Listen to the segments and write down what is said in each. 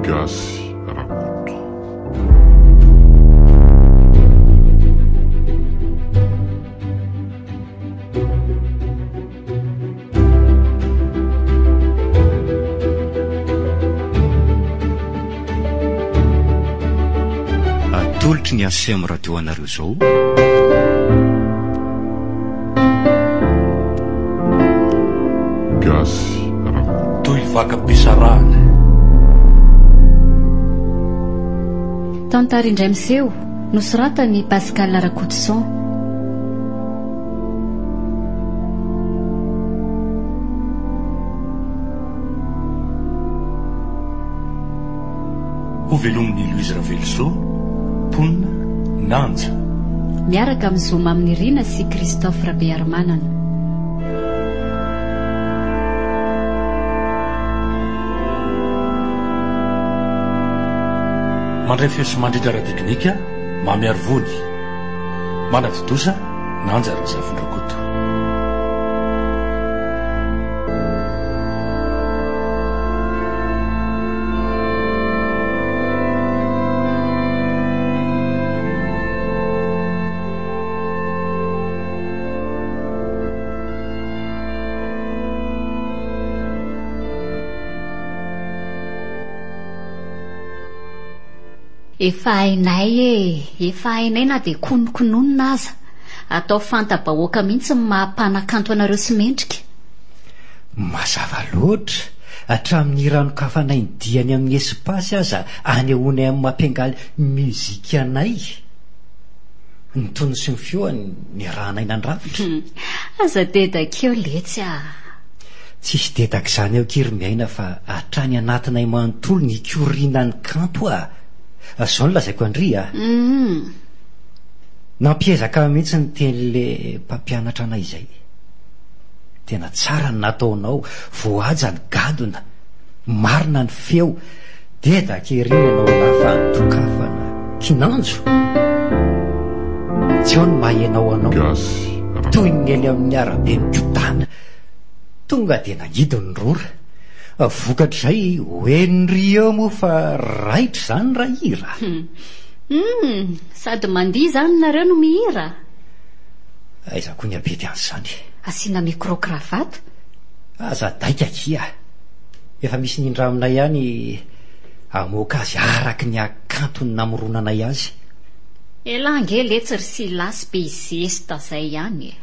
Gasy Rakoto. Atolotry ny ACM Radio anareo izao. Gasy Rakoto. Toy vakam-pisarahana. Tantara indray miseho, nosoratan'i Pascal Rakotoson. Ho velomin'i Louise Ravelosoa, mponina Nanja. Miaraka amin'i Zo Maminirina sy Christophe Rabearimanana. Mandray feo sy mandrindra ara-teknika, Mamy Arivony. Manati-doza, Nanja Razafindrakoto. Efa hainay e! Efa hainay na dia konokononina aza. Atao fanta-bahoaka mihitsy ny maha mpanakanto anareo sy mendrika. Mazava loatra, hatramin'ny hira nokafanay ny diany amin'ny espace aza anehoanay amin'ny mampiangaly musique anay. Ny tonony sy ny feony niarahanay nandrafitra. Aza dedaka eo letsy ah! Tsisy dedaka izany ao akia ry Miaina fa hatrany anatinay manontolo ny ikorianan'ny kanto ah! Zao no lazaiko an-dry ah! Nampiezaka ahy mihitsy ny tenin'le mpampianatra anay izay. Tena tsara ny nataonao, voahaja ny gadona, marina ny feo, dedaka ery ianao lahy fa dokafana. Kinanjo! Tsy ao ny maha ianao anao, Gasy toy ny eny amin'ny arabe mikodana, tonga dia nangidy ny rora. Vokatr'izay, ho henon'i eo moa fa raitra izany raha hira. Humm! Sady mandihy izany nareo no mihira? Aiza koa ny habety an'izany? Asiana micro cravate? Aza daika akia. Efa misy nindraminay ihany hamoaka azy araka ny hakantony namoronanay azy. Elah ange letsy ry Silasy be zesta zay ihany e.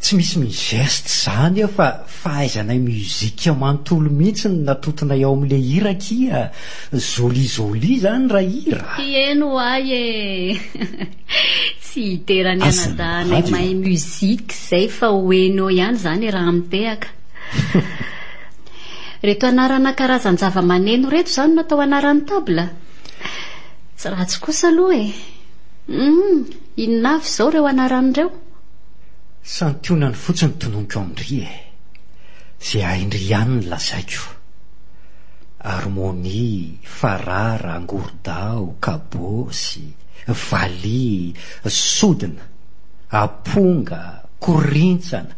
Tsy misy mi-geste zany eo fa fahaizanay musique manontolo mihitsy no natotonay ao amin'le hira akia. Joli joli zany raha hira. Heno ho'ahy e! Tsy hidera ny Aza anadahinay mivady mahay e. musique izay fa ho heno eo ihany izany raha mitehaka. Reto anarana karazan-javamaneno ireto izany no atao anaran'ny table? Tsy ratsy kosa aloha e! Humm, inona avy izao ireo anarana ireo? Santionany fotsiny tononiko amin-dry e! Ze hain-dry ihany no lazaiko. Harmonie, farara, angorodao, kabôsy, valiha, sodina, aponga, korintsana,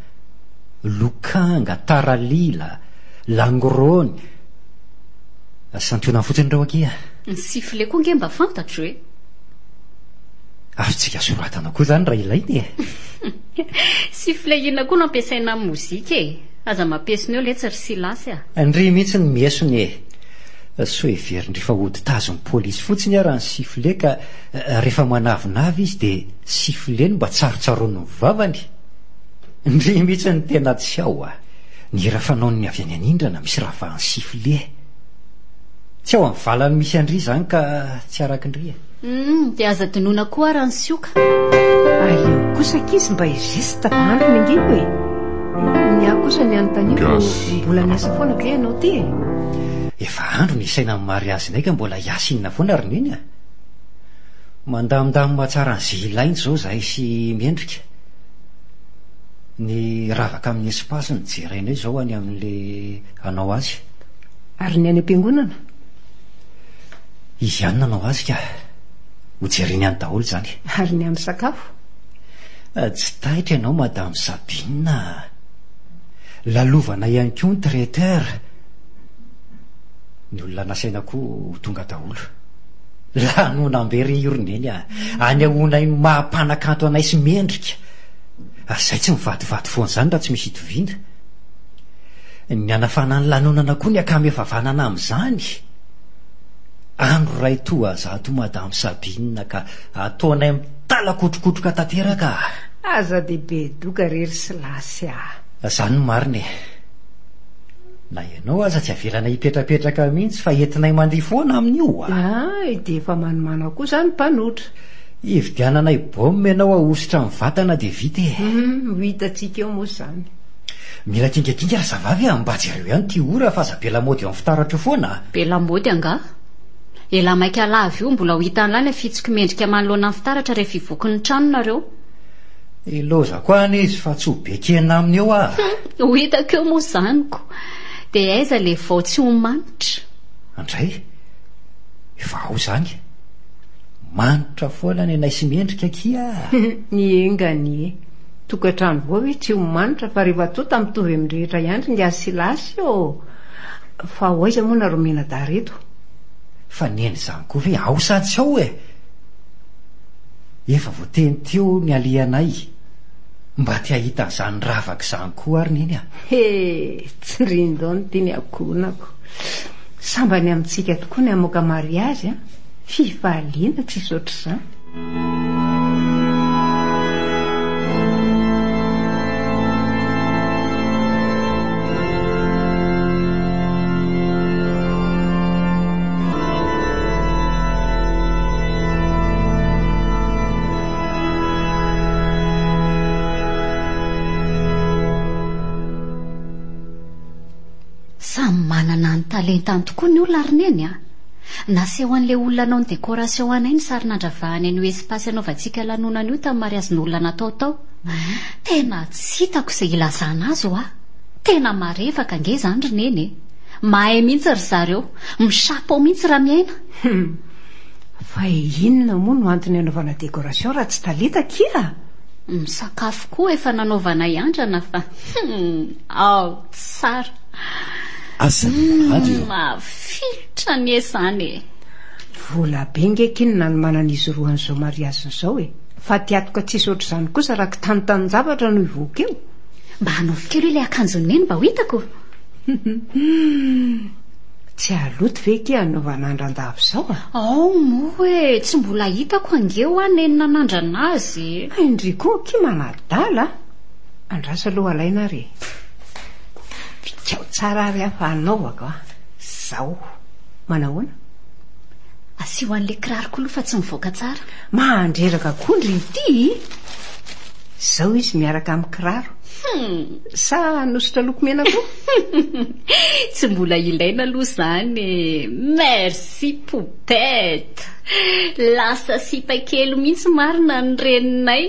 lokanga, taralila, langorôny. Santionany fotsiny ireo akia. Ny sifflet koa nge mba fantatro e! Azontsika soratana koa izany raha ilaina e! Sifflet inona koa no ampiasaina amin'ny mozika e? Aza mampiesona eo letsy ry Silasy a! Ndry mihitsy ny miesona e! Sao heverin-dry fa hody tazon'ny polisy fotsiny ara ny sifflet ka rehefa manavinavy izy dia sifflet no mba tsarotsaroany ny vavany! Ndry mihitsy ny tena tsy ao a! Ny hira fanaon'ny avy any anindrana misy ravahan'ny sifflet. Tsy ao amin'ny valany misy an-dry izany ka tsy arakin-dry e! Humm dia aza adinoina koa ara ny sioka. Aleo kosa ankizy mba hi-geste fa androny ange io e! Ny ahy kosa ny anontaniako Gasy mbola miasa foana ve ianao ty e? Efa andro ny isaina ny mariazinay ka mbola hiasa inona foana ry neny a! Mandamindamina tsara an'izay ilaina izao izahay sy Mendrika. Ny ravaka amin'ny espace no jerainay izao any amin'ilay hanao azy. Ary ny any am-piangonana? Izy ihany nanao azy ka. Ho jereny any daholo izany. Ary ny amin'ny sakafo? Tsy taitra ianao Madame Sabine a! Lalovana ihany koa ny traiteur. Ny olona nasaina koa ho tonga daholo. Lanonam-be re io ry Neny a! Anehoanay ny maha mpanakanto anay sy mendrika. Ary izay tsy mivadivady foana izany raha tsy misy itoviana. Ny hanafana ny lanonana koa ny akama efa vanana amin'izany. Andro iray toa zato Madame Sabine ka ataonay mitalakotrokotroka tanteraka a! Aza dia be doka re ry Silasy a! Izany no marina e! Na ianao aza tsy avelanay hipetrapetraka mihitsy fa entinay mandeha foana amin'io a! Hay, dia efa manomana koa izany mpanotra. Hividiananay baume ianao ahosotra amin'ny vatana dia vita e! Hum, ho hitantsika eo moa izany. Mila kingakinga ry zavavy a! Mba jereo ihany ity ora fa aza be lamaody eo amin'ny fitaratra eo foana a! Be lamaody angaha? Elah maika lava io, mbola ho hitan'lah ny afitsiko mendrika manoloana ny fitaratra rehefa hivoky ny trano nareo. Ilaozako any izy fa tsy ho be kena aminy eo aho. Ho hitako eo moa izany ko. Dia aiza ilay vao tsy ho manitra? Andray, efa ao izany. Manitra foana ny anay sy mendrika akia a! Ny enga anie. Tokantrano vao ve tsy ho manitra fa rehefa tonta mitovy amin'ny rehetra ihany ry ingahy Silasy ô! Fa ho aiza moa nareo mianadahy reto? Fa neny izany koa ve ao sa tsy ao e? Efa voateny teo ny alehanay. Mba te hahita an'izany ravaka izany koa ary Neny a! He! Tsindrin-doha ity ny ankohonako. Sambany amintsika tokoa ny hamoaka mariazy an! Fifaliana tsisy ohatr'izany. Samy manana ny talentany tokoa ny olona ry Neny a! Naseho an'ilay olona hanao ny décoration anay ny sary nandravahany an'io espace anaovantsika lanonana io tamin'ny mariazin'olona natao tao. Tena tsy hitako izay hilazana azy hoa! Tena marevaka ange izany ry Neny e! Mahay mihitsy ry zareo! Mi-chapeau mihitsy raha miaina! Hum! Fa inona moa no antony anaovana décoration raha tsy talenta akia? Ny sakafo koa efa nanaovanay andrana fa hum! Ao tsara! Asa ny radio. Hum! Mafilotra anie izany e! Vola be nge akia no nanomanan'izy roa an'izao mariaziny izao e! Fatiantoka tsisy ohatr'izany kosa raha kitanitanin-javatra no hivoaka eo! Mba anaovy kely hoe ilay akanjon'i Neny mba ho hitako! Hum! Tsy haloto ve akia hanaovana andrandava izao a? Ao moa e! Tsy mbola hitako ange hoa Neny nanandrana azy e! Hay ndry koa akia manadala a! Andraso aloha alaina ary e! Bikao tsara ary aho fa hanaovako a! Zao! Manahoana? Asio an'ilay kiraroko aloha fa tsy mivoaka tsara. Mandreraka koa ndry ity i! Zao izy miaraka amin'ny kiraro. Hum! Sa hanosotra lokomena koa? Tsy mbola ilaina aloha izany e! Merci poupette! Lasa sipa kely mihitsy marina ny reninay!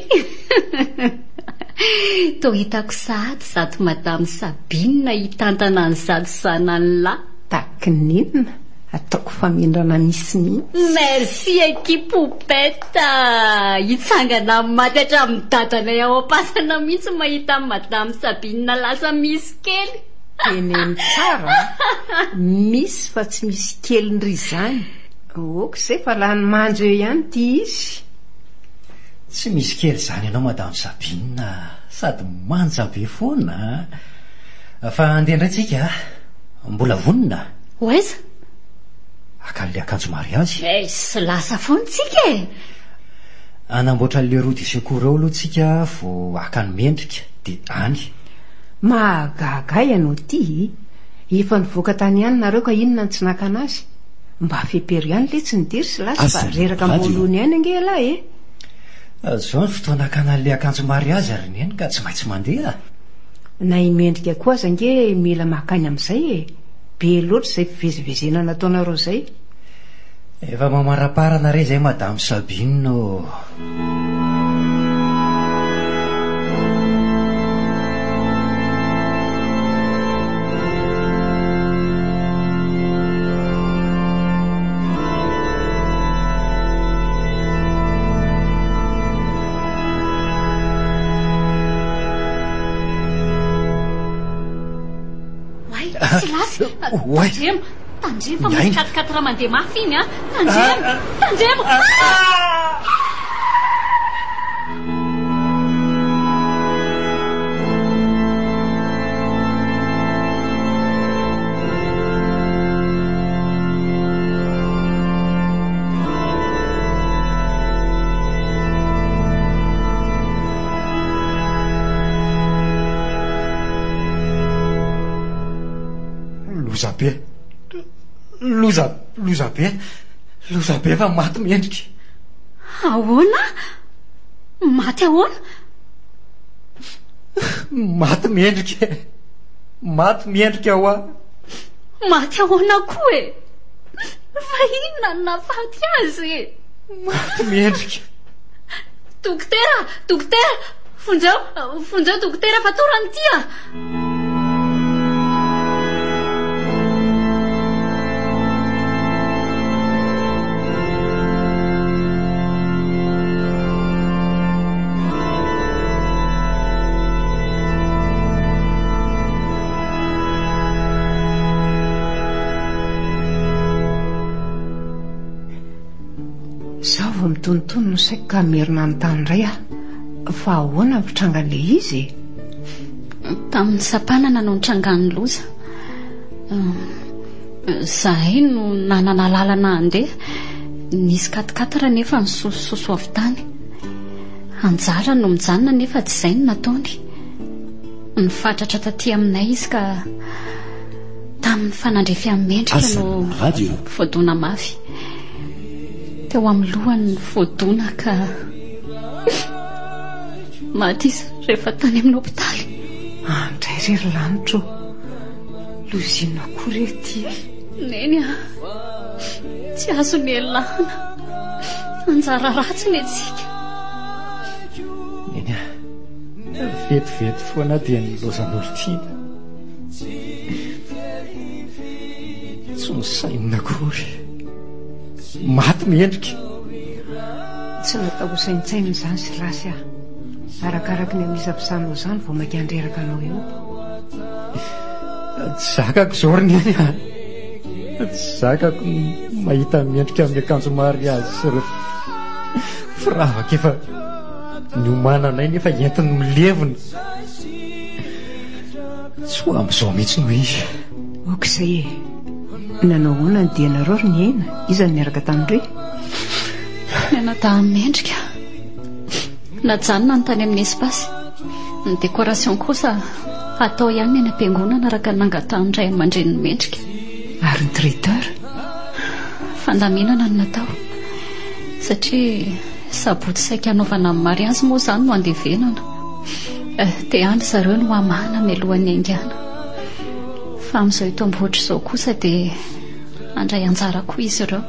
Toa hitako sahady izato Madame Sabine hitantana an'izato zanany lahy. Takininona? Ataoko famindrana misy mihitsy. Merci akia poupette a! Hitsangana amin'ny maty hatramin'ny dadanay ao am-pasana mihitsy mahita an'i Madame Sabine lasa misy kely. Teneno tsara a! Misy fa tsy misy kely ndry izany. Ok izay fa lany manja eo ihany ity izy. Tsy misy kely izany ianao Madame Sabine a! Sady manja be foana a! Fa andeha indray tsika a! Mbola vonona? Ho aiza? Haka an'ilay akanjo mariazy. Eiss, lasa foana tsika e! Hanamboatra an'ilay roue de secours ao aloha tsika vao haka an'i Mendrika, dia any. Mahagaga ahy ianao ity e! Efa nivoaka tany ihany nareo ka inona no tsy nakana azy? Mba fepero ihany letsy ny diry sy lasy fa reraka am-boalohany ihany ange ialahy e! Izao ny fotoana hakana an'ilay akanjo mariazy ry Neny ka tsy maintsy mandeha. Na i Mendrika koa aza ange mila maka aina amin'izay e! Be loatra izay fivezivezena nataonareo izay. Efa mamaraparana re izay Madame Sabine ô! Oay, Silasy! Oay! Tandremo! Tandremo fa misy quatre quatre mandeha mafy iny a! Tandremo! Tandremo! Loza be. Loza, loza be. Loza be fa maty mendrika. Ahoana? Maty ahoana? Maty mendrika e. Maty mendrika hoa. Maty ahoana koa e? Fa inona no nahafaty azy e? Maty mendrika. Dokotera! Dokotera! Vonjeo! Vonjeo dokotera fa torana ity a! Izaho vao mitonontono ny saiko ka hamerina hanontany indray aho. Fa ahoana ny fitrangan'ilay izy e? Tamin'ny sampanana no nitrangan'ny loza. Izahay no nanana lalana handeha. Nisy quatre-quatre nefa nisosososo avy tany. Anjarany no mijanona nefa tsy izay no nataony. Nifatratra taty aminay izy ka tamin'ny fanandrify amin'ny mendrika no voadona mafy. Teo amin'ny lohany no voadona ka maty izy rehefa tany amin'ny hopitaly. Andray re ry lanitro ô! Loza inona koa re ity e? Neny a! Tsy azo nialana. Anjara ratsy ny antsika. Neny a! Vetivety foana dia nilaozan'olon-tiana. Tsy nosainina akory. Maty mendrika. Tsy natao ho saintsainina izany Silasy a. Arakaraky ny amisapisanao izany vao mainka handreraka anao eo. Tsy zakako izao ry Neny a. Tsy zakako ny mahita mendrika amin'ny akanjo mariazy sy ireo firavaka efa niomananay nefa entiny milevina. Tsy ho amin'izao mihitsy no izy. Ok izay e. Nanao ahoana ny dianareo ry Niaina? Iza no niaraka tamin-dry? Ny anadahin'i Mendrika. Najanona ny tany amin'ny espace. Ny décoration kosa hatao ihany any am-piangonana araka ny nangatahan'ny ray aman-drenin'i Mendrika. Ary ny traiteur? Fandaminana no natao. Satria sabotsy saika hanaovana ny mariazy moa izany no handevenana. Dia any zareo no hamahana mialohan'ny haingana. Fa amin'izao eto Ambohitra izao kosa dia handray anjara koa izy ireo.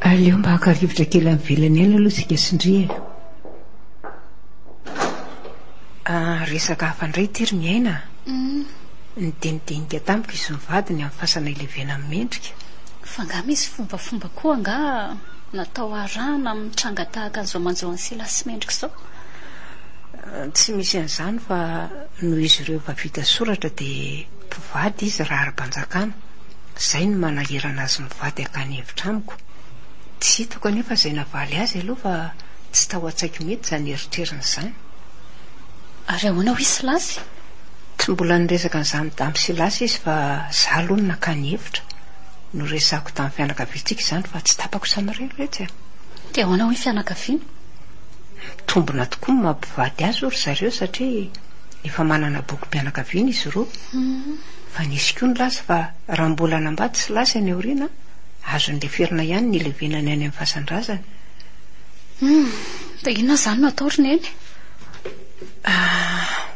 Aleo mba haka rivotra kely any ivelany any aloha isika sy ndry e. Ah, resaka hafa indray ity ry Miaina a. Nidinidinika tamiko izy mivady ny amin'ny fasana ilevenan'i Mendrika. Fa angaha misy fombafomba koa angaha natao harahina amin'ny tranga tahaka an'izao manjo an'i Silasy sy Mendrika izao? Tsy misy an'izany fa noho izy ireo efa vita soratra dia mpivady izy raha ara-panjakana. Izay no manahirana azy mivady hakany hevitra amiko. Tsy hitako anefa izay navaly azy aloha fa tsy tao an-tsaiko mihitsy izany eritreriny izany. Ary ahoana hoy Silasy? Tsy mbola niresaka an'izany tamin'i Silasy izy fa za aloha no nakany hevitra. Noresahako tamin'ny fianakaviantsika izany fa tsy tapako samirery letsy a! Dia ahoana hoy ny fianakaviana? Mitombina tokoa ny maha mpivady azy hoy ry zareo satria efa manana bokim-pianakaviana izy roa. Fa nisy koa nilaza fa raha mbola hanambady Silasy any aoriana, azony leferina ihany ny hilevenany any amin'ny fasan-drazany. Hum, dia inona izany no atao ry Neny? Ah,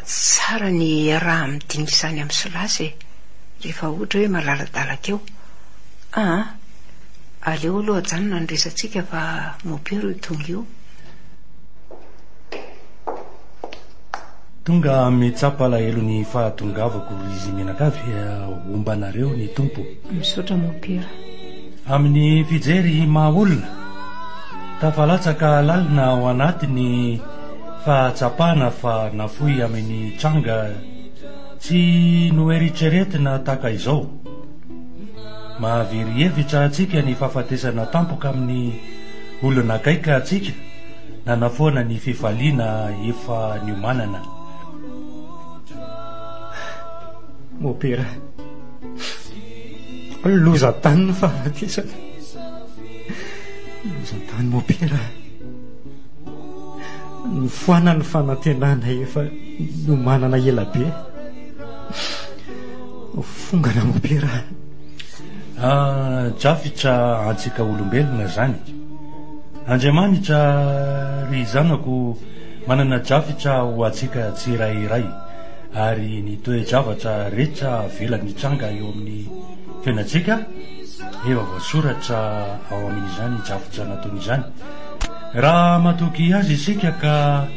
tsara ny iaraha-midinika izany amin'i Silasy e, rehefa ohatra hoe malaladalaka eo. Ah, aleo aloha ajanona ny resatsika fa mopera io tonga io. Tonga mitsapa alahelo ny fahatongavako ry izy mianakavy, homba anareo ny Tompo. Misaotra mopera. Amin'ny fijery maha olona, tafalatsaka lalina ao anaty ny fahatsapana fa nafoy amin'ny tranga. Tsy noeritreretina tahaka izao. Mahavery hevitra antsika ny fahafatesana tampoka amin'ny olona akaiky antsika nanafoana ny fifaliana efa niomanana. Mopera. Loza tany ny fahafatesana. Loza tany mopera. Nifoana ny fanantenana efa niomanana ela be. Fongana mopera. Ah, drafitra antsika olombelona zany. Andriamanitra ry zanako manana drafitra ho antsika tsirairay ary ny toe-javatra rehetra avela mitranga eo amin'ny fiainantsika efa voasoratra ao amin'izany drafitra nataony izany. Raha matoky azy isika ka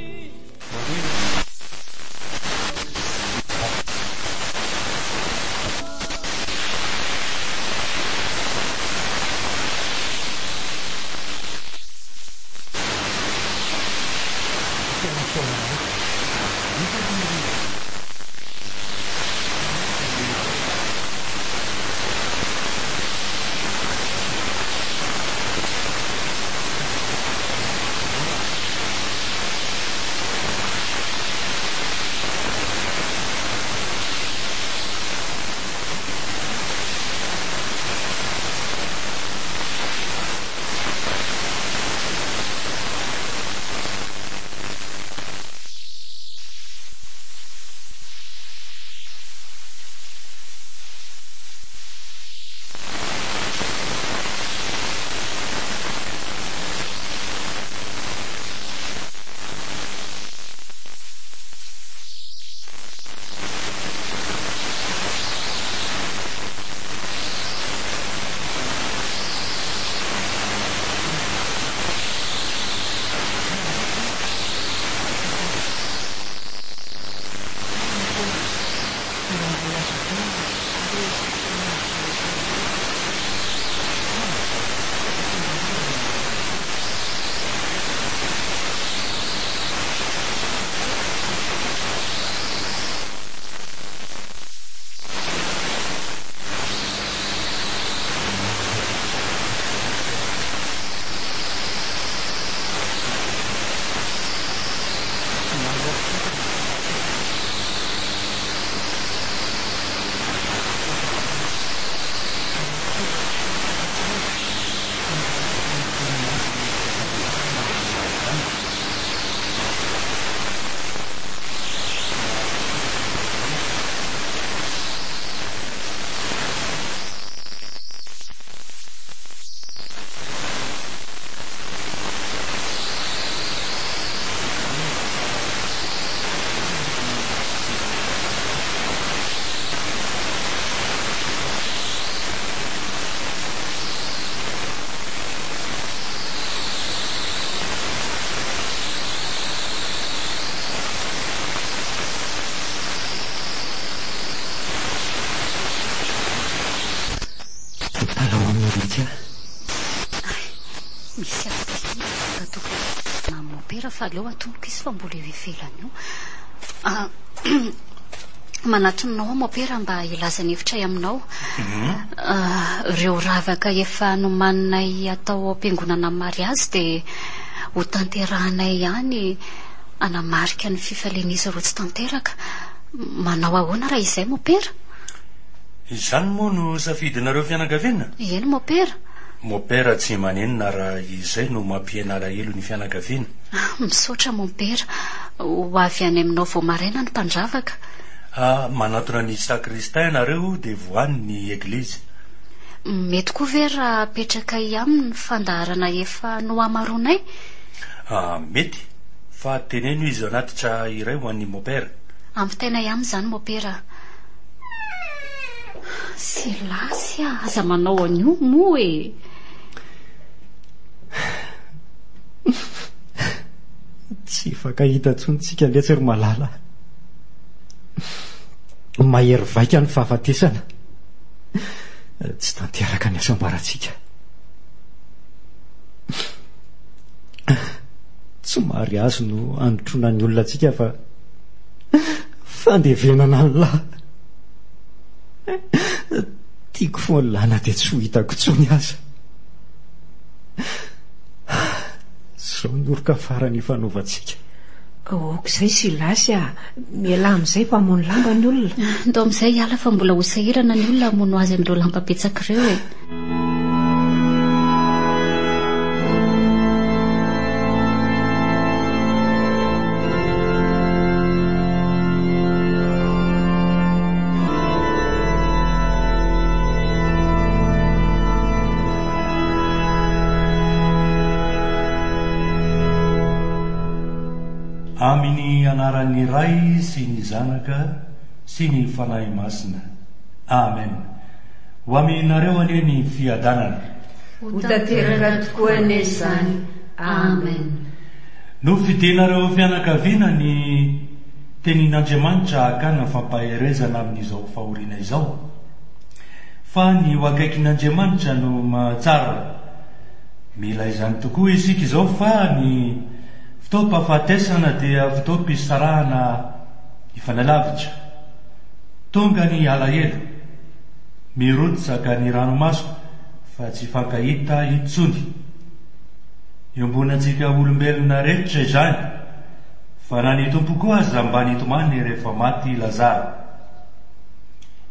Mitalaho aminao mihitsy aho. Hay, misy hafa ihany ka tokony amin'ny mopera fa aleo atonoko izy fa mbola eo ivelany eo. Ah, manatona anao aho mopera mba hilaza ny hevitray aminao. Ah, ireo ravaka efa nomaninay atao ao am-piangonana amin'ny mariazy dia ho tanterahanay ihany hanamarika ny fifalian'izy roa tsy tanteraka. Manao ahoana raha izay mopera? Izany moa no safidinareo fianakaviana? Eny mopera. Mopera tsy manenina raha izay no mampihena alahelo ny fianakaviana. Misaotra mompera. Ho avy any aminao vao maraina ny mpandravaka. Ah, manatona ny sacristain nareo dia voany ny eglizy. Mety koa ve raha apetrakay aminy ny fandaharana efa nohamaroanay? Ah, mety. Fa teneno izy hanatitra iray ho an'ny mopera. Ampitainay aminy izany mopera a. Selasy a, aza manao an'io moa e. Tsy hifankahita intsony tsika letsy ry malala. Mahery vaika ny fahafatesana. Tsy tanteraka ny hasambarantsika. Tsy mariazy no androtroana ny olona antsika fa. Fandevenana an'lah. Tiako foana lah na dia tsy ho hitako intsony aza. Izao ny oroka farany ifanaovantsika. Aoka izay Silasy a! Mialà amin'izay fa hamono lamba ny olona. Ndao amin'izay hiala fa mbola ho sahirana ny olona hamono azy amin'ireo lamba betsaka ireo e. Amin'ny anaran'ny Ray sy ny Zanaka sy ny Fanahy Masina. Amen. Ho aminareo anie ny fiadanana. Ho tanteraka tokoa anie izany. Amen. Nofidinareo fianakaviana ny Tenin'Andriamanitra hakana fampaherezana amin'izao fahoriana izao. Fa ny ho akaikin'Andriamanitra no mahatsara. Mila izany tokoa isika izao fa ny fotoam-pahafatesana dia fotoam-pisarahana hifanalavitra. Tonga ny alahelo, mirotsaka ny ranomaso fa tsy hifankahita intsony. Iombonantsika olombelona rehetra izany fa na ny Tompo koa aza mba nitomany rehefa maty i Lazara.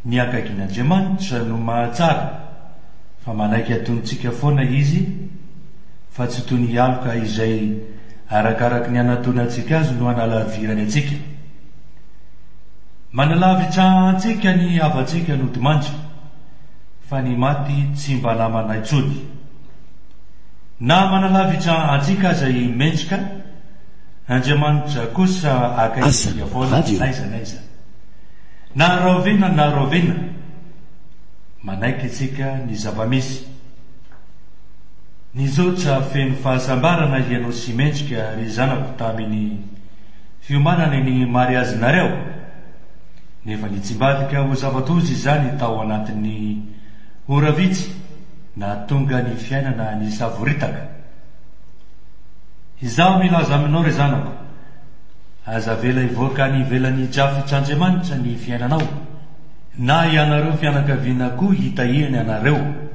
Ny akaikin'Andriamanitra no mahatsara fa manaiky atontsika foana Izy fa tsy toy ny aloka izay arakaraky ny anatonantsika azy no analavirany antsika. Manalavitra antsika ny havantsika nodimandry fa ny maty tsy mba namana intsony. Na manalavitra antsika aza i Mendrika, Andriamanitra kosa akaikintsika foana n'aiza n'aiza. Na rahoviana na rahoviana, manaiky isika ny zava-misy. Nizotra feno fahasambarana ianao sy Mendrika ry zanako tamin'ny fiomanana ny mariazinareo. Nefa nitsimbadika ho zava-doza izany tao anatin'ny ora vitsy nahatonga ny fiainana nisavoritaka. Izaho milaza aminao ry zanako, aza avela hivoaka any ivelan'ny drafitr'Andriamanitra ny fiainanao, na ianareo fianakaviana koa hitahiany anareo.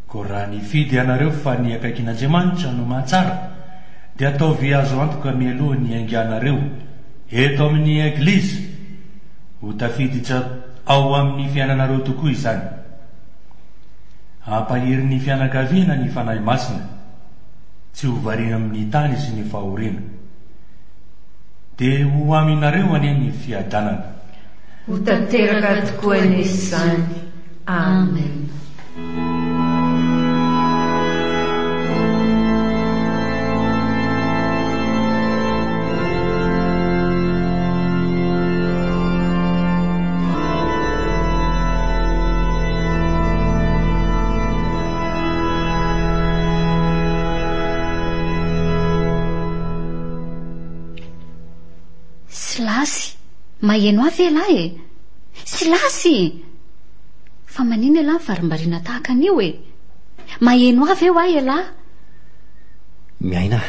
Koa raha nifidy ianareo fa ny akaikin'Andriamanitra no mahatsara, dia ataovy azo antoka mialoha ny hiainganareo eto amin'ny Eglizy. Ho tafiditra ao amin'ny fiainanareo tokoa izany. Hampahery ny fianakaviana ny Fanahy Masina, tsy ho variana amin'ny tany sy ny fahoriana. Dia ho aminareo anie ny fiadanana. Ho tanteraka tokoa anie izany. Amen. Silasy, maheno ahy ve ialahy e? Silasy! Fa manina ialahy mivarimbariana tahaka an'io e? Maheno ahy ve hoa ialahy? Miaina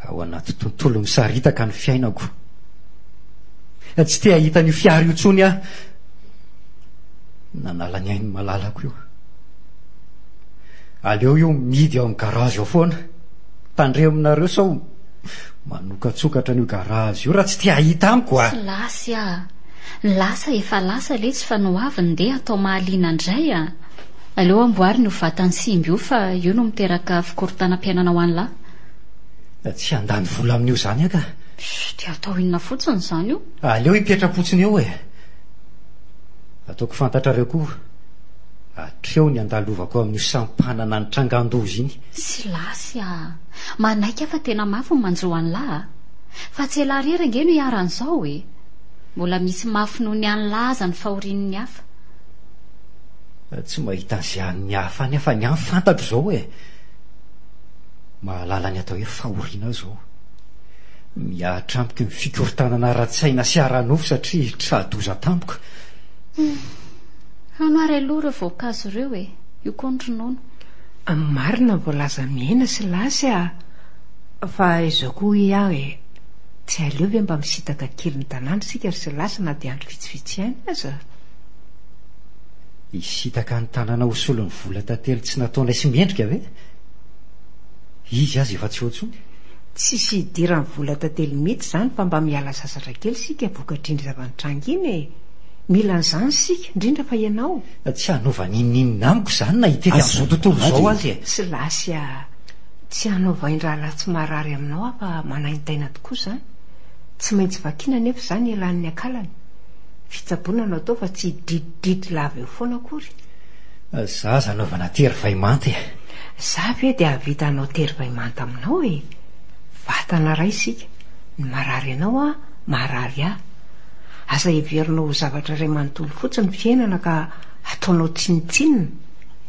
ao anaty tontolo misaritaka ny fiainako. Tsy te hahita an'io fiara io intsony aho. Nanala ny ain'ny malalako io. Aleo io mihidy ao amin'ny garage ao foana. Tandremonareo sao manokatsokatra an'io garage io raha tsy te hahita amiko a! Silasy a! Ny lasa efa lasa letsy fa ny ho avy ndeha atao mahaliana indray a! Aleo amboarina io vatan'ny simba io fa io no miteraka fikorontanam-piainana ho an'lah. Tsy handany vola amin'io izany aho ka. Pff, dia atao inona fotsiny izany io? Aleo hipetra-potsiny eo e! Ataoko fantatrareo koa, hatreo ny andalovako amin'io sampanana nitrangan-doza iny. Silasy a! Manaiky aho fa tena mafy ny manjo an'lah a! Fa tsy elah irery ange no iharan'izao e! Mbola misy mafy noho ny an'lah aza ny fahorian'ny hafa. Tsy mahita an'izay an'ny hafa any aho fa ny ahy fantatro izao e! Mahalala ny atao hoe fahoriana aho izao. Mihatra amiko ny fikorontanana ara-tsaina sy ara-nofo satria tra-doza tampoka. Hum. Hano ary aloha ireo voankazo ireo e! Io koa ny ronono. Marina ny voalazan'i Miaina sy Lasy a! Fa izao koa hoy aho e! Tsy aleo ve mba misintaka kely ny tanàna isika ry Silasy na dia andro vitsivitsy ihany aza? Hisintaka ny tanàna ho solon'ny vola tantely tsy nataonay sy mendrika ve? Izy aza efa tsy eo intsony. Tsisy hidiran'ny vola tantely mihitsy izany fa mba miala sasatra kely isika vokatr'iny zava-nitranga iny e! Mila an'izany isika, indrindra fa ianao. Tsy hanova n'inon'inona amiko izany na hitety an'izao tontolo izao aza e! Silasy a! Tsy hanao vain-drahalahy tsy marary aminao aho fa manaintaina tokoa izany. Tsy maintsy vakiana anefa izany hialan'ny akalany. Fitsaboana no atao fa tsy hidridridry lava eo foana akory. Za aza anaovana tery vay manta e! Za ve dia hahavita hanao tery vay manta aminao e! Vatana iray isika. Ny marary anao an, marary ahy. Aza heverinao ho zavatra iray manontolo fotsiny ny fiainana ka ataonao tsinontsinona.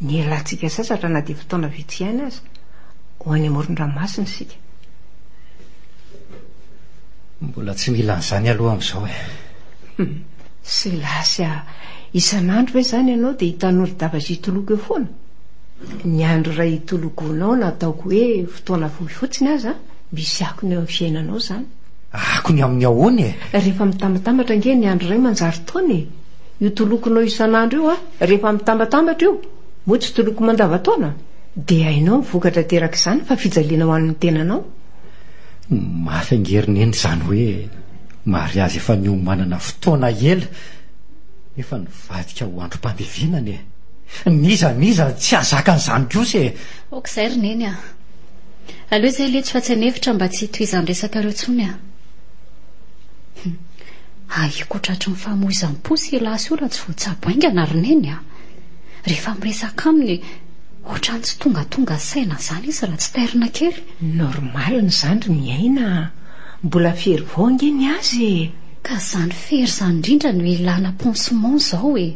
Ny hialantsika sasatra na dia fotoana vitsy ihany aza. Ho any amoron-dranomasina isika. Mbola tsy mila an'izany aloha amin'izao e. Silasy a! Isan'andro ve izany ianao dia hitanolo-dava sy hitoloko eo foana? Ny andro iray hitolokoanao na ataoko hoe fotoana fohy fotsiny aza, misy akony eo amin'ny fiainanao izany. Akony amin'ny ahoana e? Rehefa mitambatambatra ange ny andro iray manjary taona e! Io tolokonao isan'andro io a, rehefa mitambatambatra io, moa tsy toloko mandavantaona? Dia hainao ny vokatra aterak'izany fa fijaliana ho an'ny tenanao. Mafy ange ry neny izany hoe mariazy efa niomanana fotoana ela nefa nivadika ho androm-pandevenana e! N'iza n'iza tsy hahazaka an'izany kosa e! Ok izay ry neny a! Aleo izay letsy fa tsy an'efitra mba tsy hitohizan'ny resakareo intsony a! Hum! Ahiako ho tratry ny famoizam-po sy elasy io raha tsy voatsabo haingana ry neny a! Rehefa miresaka aminy ohatran'ny tsy tongatonga saina izany izy raha tsy tairina kely. Normal ny zandry miaina a! Mbola fery vao ange ny azy e! Ka izany fery izany indrindra no ilana pansement izao e!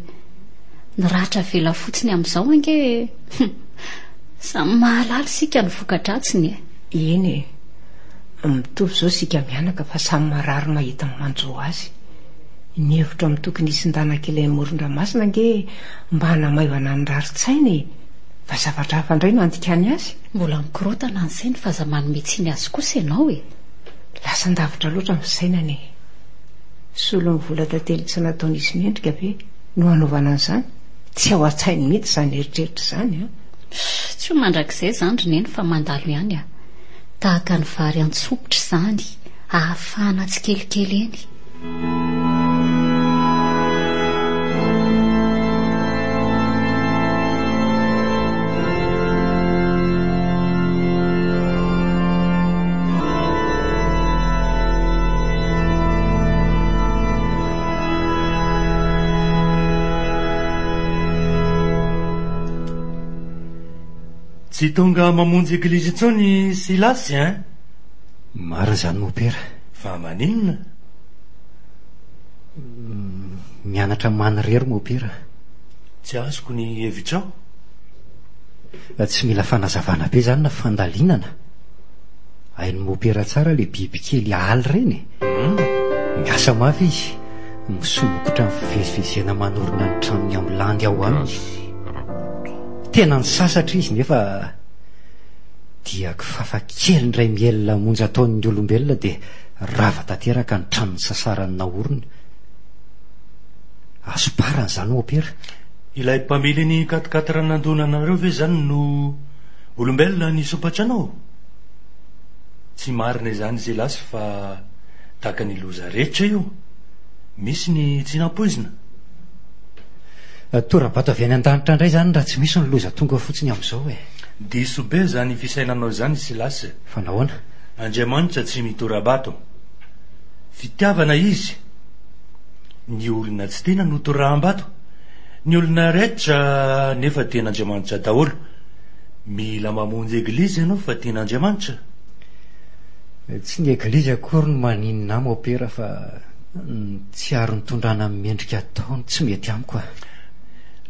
Ny ratra avela fotsiny amin'izao ange e! Hum! Samy mahalala isika ny voka-dratsiny e! Eny e! Mitovy izao isika mianaka fa samy marary mahita ny manjo azy. Ny hevitro amin'ny tokony hisindana kely any amoron-dranomasina ange mba hanamaivana ny rarin-tsaina e! Fa zavatra hafa indray no andikany azy. Mbola mikorontana ny sainy fa aza manome tsiny azy kosa ianao e! Lasan-davitra loatra ny fisainana e! Solon'ny vola tantely tsy nataon'izy mendrika ve no hanaovana an'izany? Tsy ao an-tsainy mihitsy izany eritreritra izany an! Tsy ho mandrakizay izany ry Neny fa mandalo ihany a! Tahaka ny vary an-tsopitra izany, ahafahana tsikelikely eny. Tsy tonga mamonjy eglizy intsony Silasy hein? Marina izany mopera. Fa maninona? Mianatra manirery mopera. Tsy azoko ny hevitrao. Tsy mila fanazavana be izany na fandalinana. Hain'i mopera tsara ilay bibikely aly ireny e. Miasa mafy izy, misongotra ny fivezivezena manorina ny tranony amin'ny landy ao aminy. Tena nisasatra izy nefa dia kifafa kely indray mihelina monja ataon'ny olombelona dia rava tanteraka ny trano nisasarany naorina. Hasoparana izany mopera. Ilay mpamily ny quatre-quatre nandona anareo ve izany no olombelona nisompatra anao? Tsy marina izany Silasy fa tahaka ny loza rehetra io. Misy ny tsy nampoizina. Tora-bato avy any an-danitra indray izany raha tsy misy ny loza tonga fotsiny amin'izao e. Diso be izany fisainanao izany Silasy. Fa nahoana? Andriamanitra tsy mitora-bato. Fitiavana Izy. Ny olona tsy tiana no toraham-bato. Ny olona rehetra nefa tian'Andriamanitra daholo. Mila mamonjy eglizy ianao fa tian'Andriamanitra. Tsy ny eglizy akory no maninona ahy mopera fa ny tsiaro nitondrana ny mendrika atao no tsy mety amiko a.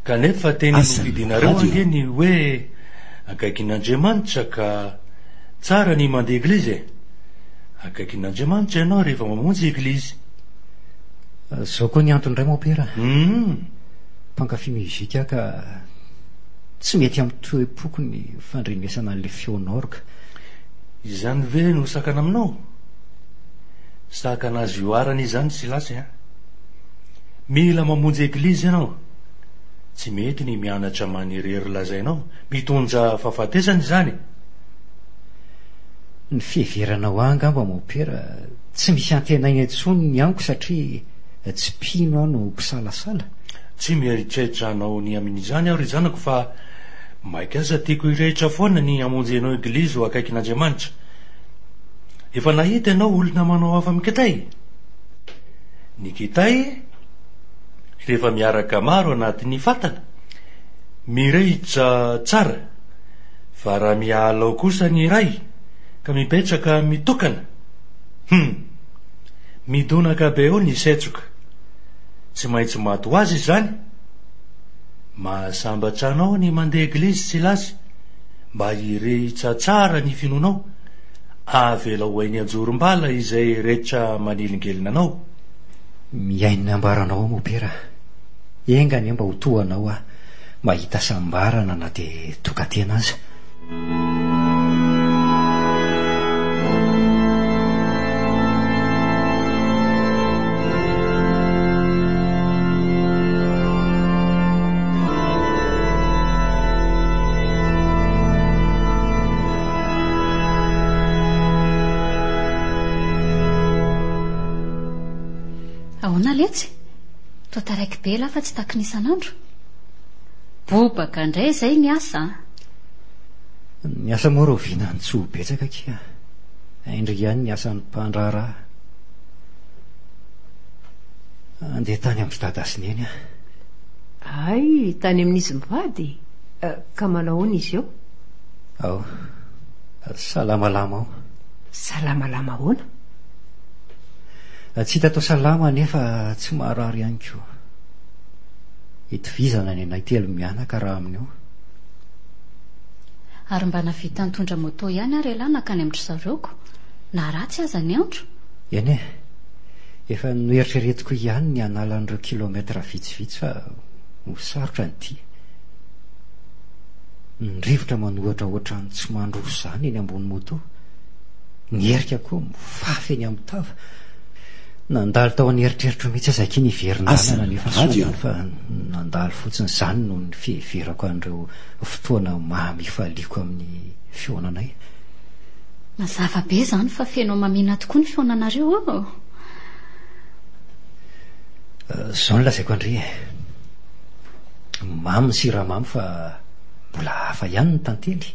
Kanefa teny nofidinareo ange ny hoe akaikin'Andriamanitra ka tsara ny mandeha eglizy e. Akaikin'Andriamanitra ianao rehefa mamonjy eglizy. Zao koa ny antony indray mopera. Mpankafy mozika aho ka tsy mety amin'ny toe-poko ny fandrenesana an'ilay feon'orga. Izany ve no sakana aminao? Sakana azo ihoarana izany Silasy a! Mila mamonjy eglizy ianao. Tsy mety ny mianatra manirery lazainao, mitondra fahafatesana izany. Ny fiheveranao ahy angamba Mopera, tsy misy antenaina intsony ny amiko satria tsy mpino aho no mpisalasala. Tsy mieritreritra hanao ny amin'izany aho ry zanako fa maika aza tiako hirehitra foana ny hamonjenao eglizy ho akaikin'Andriamanitra. Efa nahita ianao olona manao hafa amin'ny kitay? Ny kitay rehefa miaraka maro anatin'ny fatana, mirehitra tsara, fa raha miala ao kosa ny iray ka mipetraka mitokana, hum! Midonaka be eo ny setroka. Tsy maintsy maty ho azy izany. Mahasambatra anao ny mandeha eglizy Silasy, mba hirehitra tsara ny finoanao. Avelao ho eny anjorom-bala izay rehetra manelingelina anao. Mihaino ny ambaranao aho Mopera. Enga anie mba ho toa anao aho, mahita hasambarana na dia tokan-tena aza. Ahoana letsy? Toa taraiky be lah fa tsy takiny isan'andro. Bobaka indray izay ny asa an! Ny asa moa rahoviana no tsy ho betsaka akia. Haindry ihany ny asan'ny mpandraharaha. Andeha tany amin-dry dada sy neny aho. Hay, tany amin'izy mivady? Ka manahoana izy eo? Ao. Salamalama ao. Salamalama ahoana? Tsy hita atao salama nefa tsy marary ihany koa. Itovizana ny anay telo mianaka raha amin'io. Ary mba navita nitondra moto ihany ary ialahy nankany amin-dry zareo ko, na ratsy aza ny andro. Eny e. Efa noeritreretiko ihany ny hanala an'ireo kilomètre vitsivitsy fa ho sarotra ny dia. Ny rivotra manohatra ohatran'ny tsy mandroso izany eny ambony moto. Ny herika koa mifafy eny amin'ny tava. Nandalo tao an'eritreritro mihitsy aza akia ny hiverin-dalana nefa soa ihany fa nandalo fotsiny izany noho ny fiheverako an'ireo fotoana mamy ifaliako amin'ny fihaonanay. Mazava be izany fa feno hamamiana tokoa ny fihaonanareo ô! Izao no lazaiko an-dry e. Mamy ny siramamy fa mbola hafa ihany ny tantely.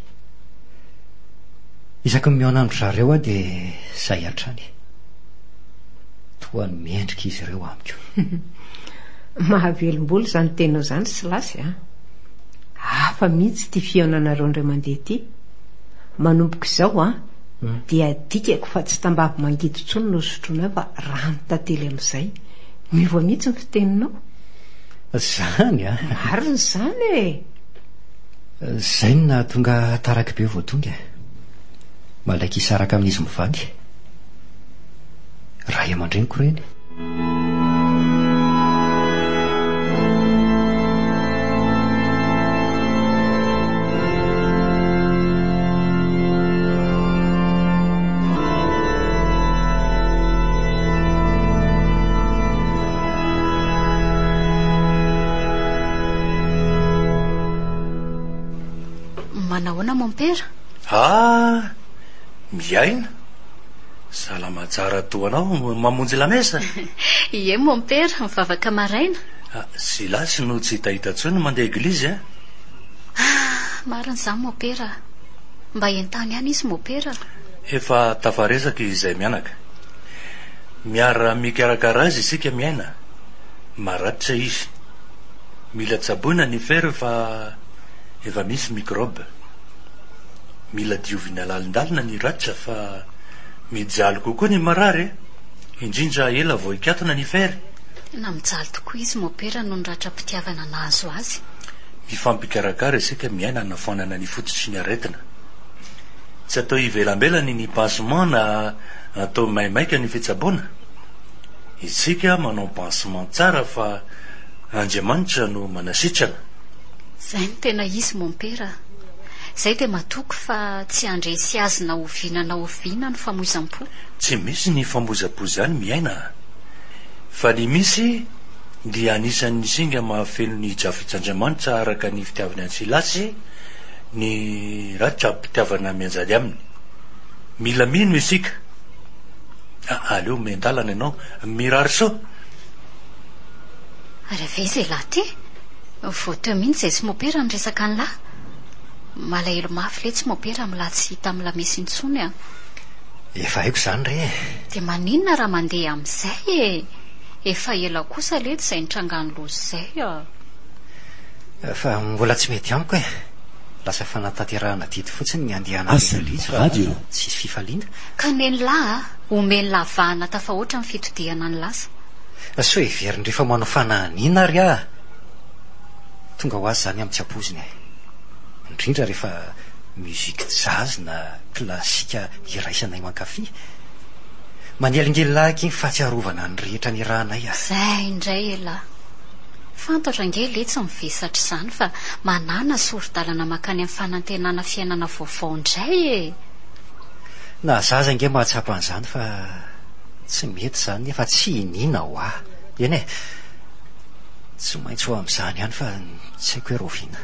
Isaky ny mihaona amin-dry zareo aho dia izay hatrany. Toa ny mendrika izy ireo amiko. Mahavelom-bolo izany teninao izany Silasy a! Hafa mihitsy ity fihaonanareo indray mandeha ity. Manomboka izao an, dia adikako fa tsy tambavy mangidy intsony no sotroinao fa ranon-tantely amin'izay. Miova mihitsy ny fiteninao. Zany a! Marina izany e! Zay no nahatonga ahy taraiky be vao tonga e! Malaika hisaraka amin'izy mivady. Ray aman-dreniko ireny. Manahoana mompera? Ah! Miaina. Salama tsara toa anao, mamonjy lamesa? Ie mompera, mivavaka maraina. Ah, Silasy no tsy hitahita intsony mandeha eglizy a! Ah, marina izany mompera. Mba entano ihany izy mompera. Efa tafaresaka izay mianaka. Miara mikarakara azy isika miaina, maratra izy. Mila tsaboina ny fer fa efa misy microbe. Mila diovina lalindalina ny ratra fa mijaly kokoa ny marary e! Indrindra ela vao hikatona ny fer. Tena mijaly tokoa izy mopera noho ny ratram-pitiavana nahazo azy. Mifampikarakara isika miaina hanafoanana ny fototry ny aretina. Tsy atao ivelambelany ny pansement na Atao maimaika ny fitsaboana? Isika manao pansement tsara fa Andriamanitra no manasitrana. Zay no tena izy mompera a! Izay dia matoky fa tsy handresy azy na oviana na oviana ny famoizam-po. Tsy misy ny famoizam-po izany miaina a! Fa ny misy dia anisan'ny singa mahafeno ny drafits'Andriamanitra araka ny fitiavany an'i Silasy ny ratram-pitiavana mianjady aminy. Mila mino isika. Aleo omen-dalana ianao. Mirary soa. Ary avy aiza ialahy ity? Vao teo mihitsy izay sy mopera niresaka an'lah. Malahelo mafy letsy mopera amin'lah tsy hita amin'ny lamesa intsony a. Efa haiko izany re e. Dia maninona raha mandeha amin'izay e? Efa ela kosa letsy izay nitrangan'ny loza izay a. Fa mbola tsy mety amiko e. Lasa fanatanterahana adidy fotsiny ny andehanako eglizy fa tsisy fifaliana. Ka nen'lah a, omen'lah vahana tafahoatra ny fitodihana ny lasa. Sao heverin-dry fa manao fanahiniana ary aho. Tonga ho azy izany amin'ny tsy ampoizina e. Indrindra rehefa musique jazz na classique iraisanay mankafy. Manelingelina ahy aky ny fahatsiarovana ny rehetra niarahanay a. Zay indray elah. Fantatro ange letsy ny vesatra izany fa manàna sori-dalana mankany amin'ny fanantenana fiainana vaovao indray e! Na za aza ange mahatsapa an'izany fa tsy mety izany nefa tsy iniana hoa. Eny e! Tsy maintsy ho amin'izany ihany fa tsy haiko hoe rahoviana.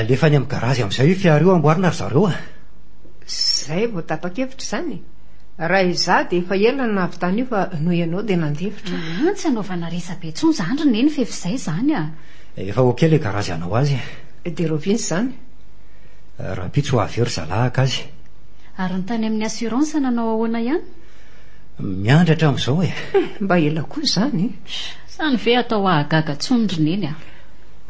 Alefa any amin'ny garazy amin'izay io fiara io amboarina ry zareo a! Izay vao tapa-kevitra izany e! Raha izaho dia efa ela no nahavitana io fa noho ianao dia nandefitra. Aa tsy anaovana resa-be intsony izany ry Neny f'efa izay izany a! Efa ok ilay garazy hanao azy e! Dia rahoviana izany? Rahampitso ho avy eo ry zalahy haka azy. Ary ny tany amin'ny assurance nanao ahoana ihany? Miandry hatramin'izao e! Mba ela koa izany e! Izany ve atao hahagaga intsony ry Neny a!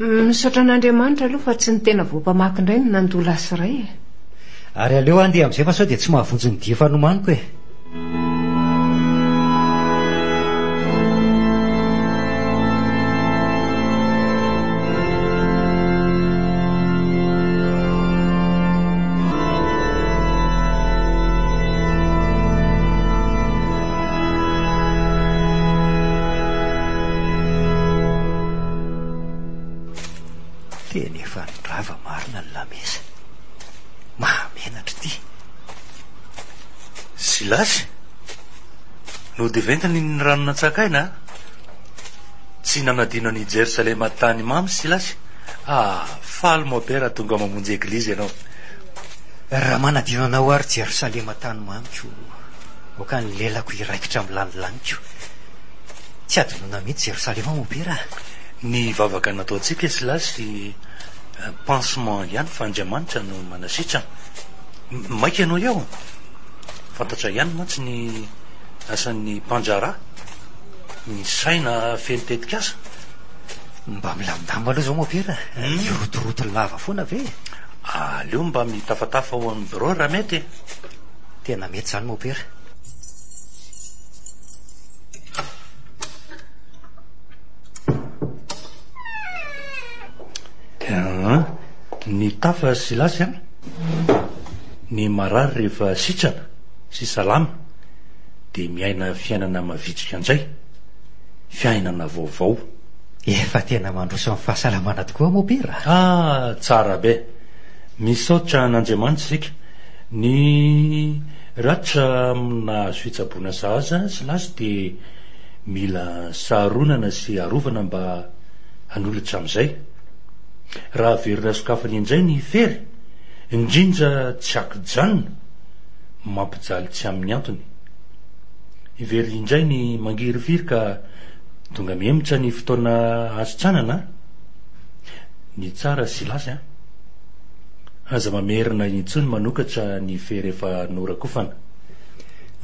Misaotra an'Andriamanitra aloha fa tsy ny tena voampamaky indray no nandoa lasy iray e! Ary aleo handeha amin'izay fa sao dia tsy mahavonjy ny dia efa nomaniko e! Tena efa nirava marina ny lamesa. Mahamenatra ity. Silasy? Nody ventiny ny rano nantsakaina a! Tsy nanadino an'i Jerosalema tany mamy Silasy? Ah, faly mopera tonga mamonjy eglizy ianao. Raha manadino anao aho ry Jerosalema tany mamiko, aoka ny lelako hiraikitra amin'ny lanilaniko. Tsy hadinoina mihitsy Jerosalema mopera a! Ny vavaka nataontsika Silasy pansement ihany fa Andriamanitra no manasitrana. Maika ianao eo? Fantatra ihany mantsy ny asan'ny mpandraharaha, ny saina feno tetikasa. Mba milamindamina aloha izao mopera e. Hirotoroto lava foana ve e? Aleo mba mitafatafa ao amin'ny birao raha mety e. Tena mety izany mopera. Ny tafa Silasy an! Ny marary rehefa sitrana sy salama dia miaina fiainana mavitrika indray, fiainana vaovao. Efa tena mandroso amin'ny fahasalamana tokoa mopera a! Ah, tsara be! Misaotra an'Andriamanitra isika. Ny ratra nahazo fitsaboana sahaza Silasy dia mila saronana sy arovana mba hanolotra amin'izay. Raha averina sokafana indray ny fery, indrindra tsy ankijanona, mampijaly tsy amin'ny antony. Very indray ny mangirifiry ka tonga mihemotra ny fotoana hasitranana a! Ny tsara Silasy a! Aza mamerina intsony manokatra ny fery efa norakofana.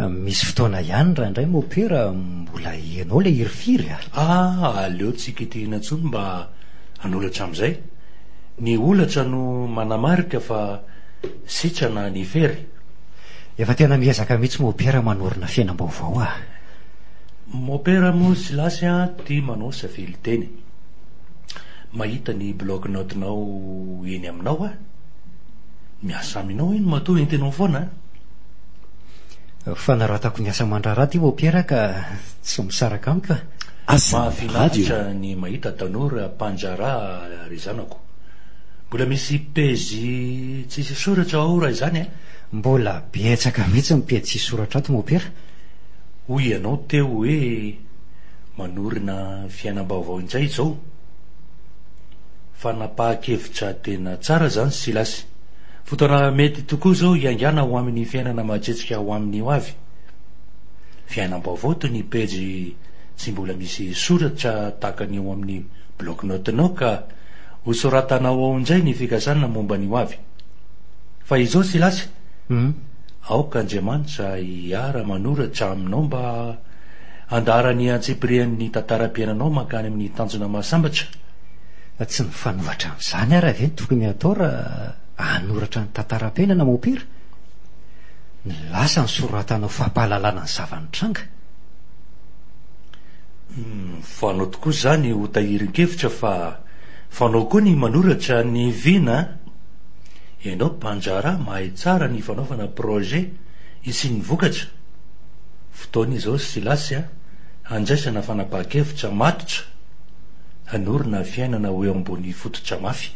Misy fotoana ihany indraindray mopera mbola heno ilay hirifiry a! Ah, aleo tsy kitihina intsony mba hanolatra amin'izay. Ny holatra no manamarika fa sitrana ny fery. Efa tena miezaka mihitsy mopera manorina fiainam-baovao ah. Mopera moa Silasy an tia manao safely-teny. Mahita ny bloc note-nao eny aminao aho. Miasa aminao iny matoa entinao foana an. Fanaratako ny asa aman-draharaha ity Mopera ka tsy misaraka amiko a. Mahafinaritra ny mahita tanora mpandraharaha ry zanako. Mbola misy pejy tsisy soratra ao raha izany an? Mbola betsaka mihitsy ny pejy tsisy soratra ato Mopera. Hoy ianao teo hoe manorina fiainam-baovao indray izao. Fanapahan-kevitra tena tsara izany Silasy. Fotoana mety tokoa izao hiaingàna ho amin'ny fiainana majetrika ho amin'ny ho avy. Fiainam-baovao toy ny pejy tsy mbola misy soratra tahaka ny eo amin'ny bloc-notes-nao ka hosoratanao ao indray ny fikasana momba ny ho avy. Fa izao Silasy, aoka Andriamanitra hiara-manoratra aminao mba handaharany antsipiriany ny tantaram-piainanao mankany amin'ny tanjona mahasambatra. Tsy mifanohatra amin'izany ary ve ny tokony hatao raha hanoratra ny tantaram-piainana Mopera? Ny lasa no soratanao fampahalalana ny zava-nitranga. Fanao tokoa izany ho tahirin-kevitra fa fanao koa ny manoratra ny vina an! Ianao mpandraharaha mahay tsara ny fanaovana projet hisian'ny vokatra. Fotoana izao Silasy a, handraisana fanapahan-kevitra matotra. Hanorina fiainana ho eo ambony fototra mafy.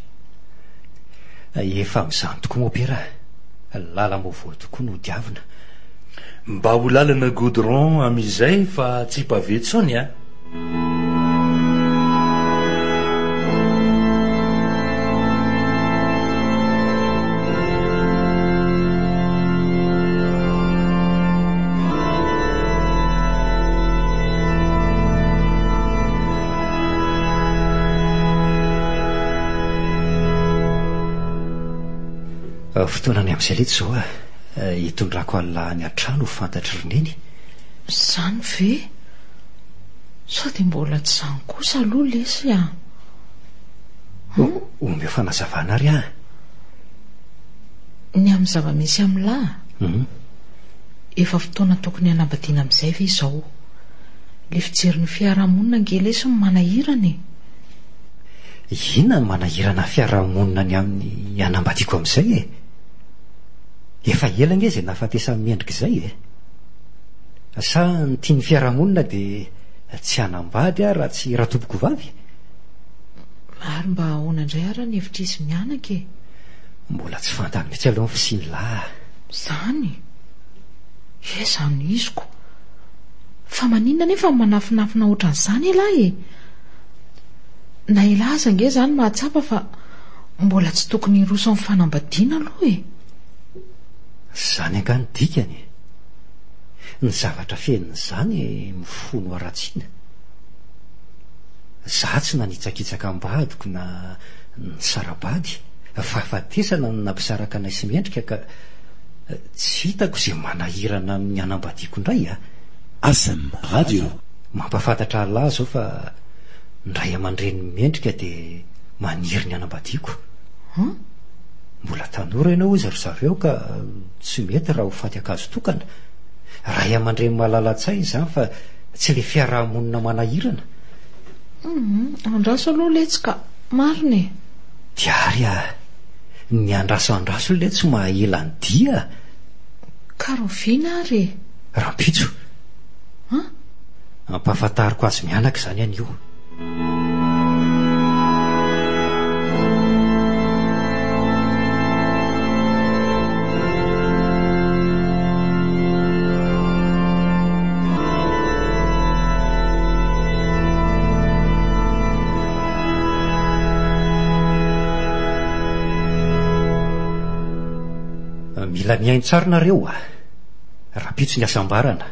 Efa amin'izany tokoa Mopera a! Lalam-baovao tokoa no diavina. Mba ho lalana goudron amin'izay fa tsy pavé tsony a! Fotoana ny amin'izay letsy izao a! Hitondrako an'lah any an-trano ho fantatry ry Neny. Izany ve? Sao dia mbola tsy izany kosa aloha lesy a! Omeo fanazavana ary aho. Ny amin'ny zava-misy amin'lah? Efa fotoana tokony hanambadiana amin'izay ve izao? Le fijery ny fiarahamonina ange lesy no manahirana e! Inona no manahirana fiarahamonina ny amin'ny hanambadiako amin'izay e? Efa ela ange izay nahafatesan'i Mendrika izay e! Sa ny tian'ny fiarahamonina dia tsy hanambady aho raha tsy ratompokovavy? Ary mba ahoana indray ara ny hevitr'izy mianaka e? Mbola tsy fantany mihitsy aloha ny fisian'lah a! Izany? He izany iziko! Fa maninona anefa no manafinafina ohatran'izany elah e? Na elah aza ange izany mahatsapa fa mbola tsy tokony hiroso amin'ny fanambadiana aloha e! Izany angaha no dikany e? Ny zavatra fenon'izany mifono haratsiana. Za tsy nanitsakitsaka am-badiko na nisara-bady, fahafatesana no nampisaraka anay sy Mendrika ka Tsy hitako izay manahirana amin'ny hanambadiako indray a! Asm Radio. Mampahafantatra Allah izao fa ny ray aman-dreniny mendrika dia maniry ny hanambadiako. An? Mbola tanora ianao hozy ry zareo ka tsy mety raha ho faty ankazo tokana. Ray aman-dreny malala-tsaina izany fa tsy ilay fiaraha-monina manahirana. Hum, andraso aloha letsy ka! Marina e! Dia ary a! Ny andraso andraso letsy maha ela ny dia a! Ka rahoviana ary e? Rahampitso. An? Ampahafantariko azy mianaka izany anio. Mila mihaino tsara nareo a! Rahampitso ny hasambarana.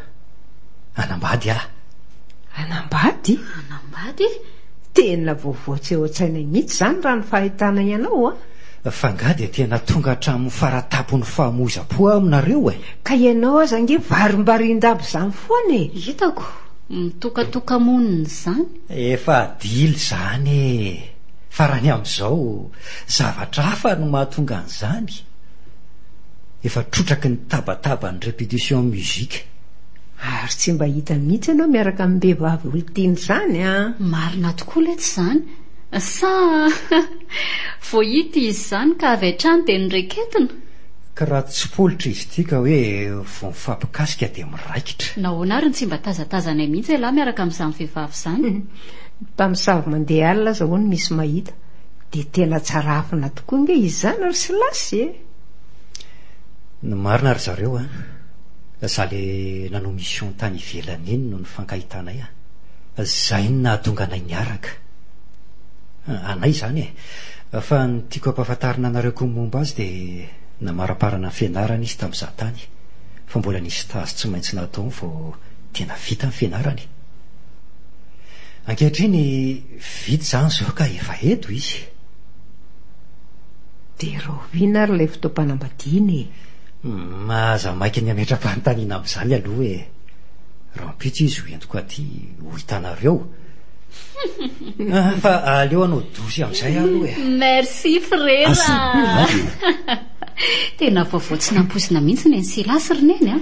Hanambady aho. Hanambady? Hanambady? Tena vaovao tsy eo an-tsainay mihitsy izany raha ny fahitanay anao a! Fa angaha dia tena tonga hatramin'ny fara-tampon'ny fahamoizam-po aho aminareo e! Ka ianao aza ange varimbarin-damba izany foana e! Hitako, mitokatoka-monina izany. Efa dila izany e! Fa raha ny amin'izao, zavatra hafa no mahatonga an'izany. Efa trotraky ny tabataban'ny repetition musique. Ary tsy mba hita mihitsy ianao miaraka amim-behivavy olon-tiana izany an! Marina tokoa letsy izany. Sa vao hita izy izany ka avy hatrany dia noreketina? Ka raha tsipolitra izy ity ka hoe vao mifampikasika dia miraikitra. Nahoana ary no tsy mba tazatazanay mihitsy ialahy miaraka amin'izany vehivavy izany? Ny mpamosavy mandeha alina aza hono misy mahita. Dia tena tsara afina tokoa ange izy izany ry Silasy e! Ny marina ry zareo an! Za le nanao mission tany ivelany iny no nifankahitanay a! Zay no nahatonga anay niaraka. Anay izany e! Fa ny tiako hampahafantarina anareo koa ny momba azy dia namaraparana ny fianarany izy tamin'izaho tany fa mbola nisy stage tsy maintsy nataony vao tena vita ny fianarany. Ankehitriny vita izany izao ka efa eto izy. Dia rahoviana ary ilay fotoam-panambadiana e? Humm aza maika ny hametra-panontaniana amin'izany aloha e! Rahampitso izy ho entiko aty ho hitanareo. Fa aleo hanao douche amin'izay aho aloha e! Merci frera a! Tena vaovao tsy nampoizina mihitsy ny an'i Silasy ry Neny a!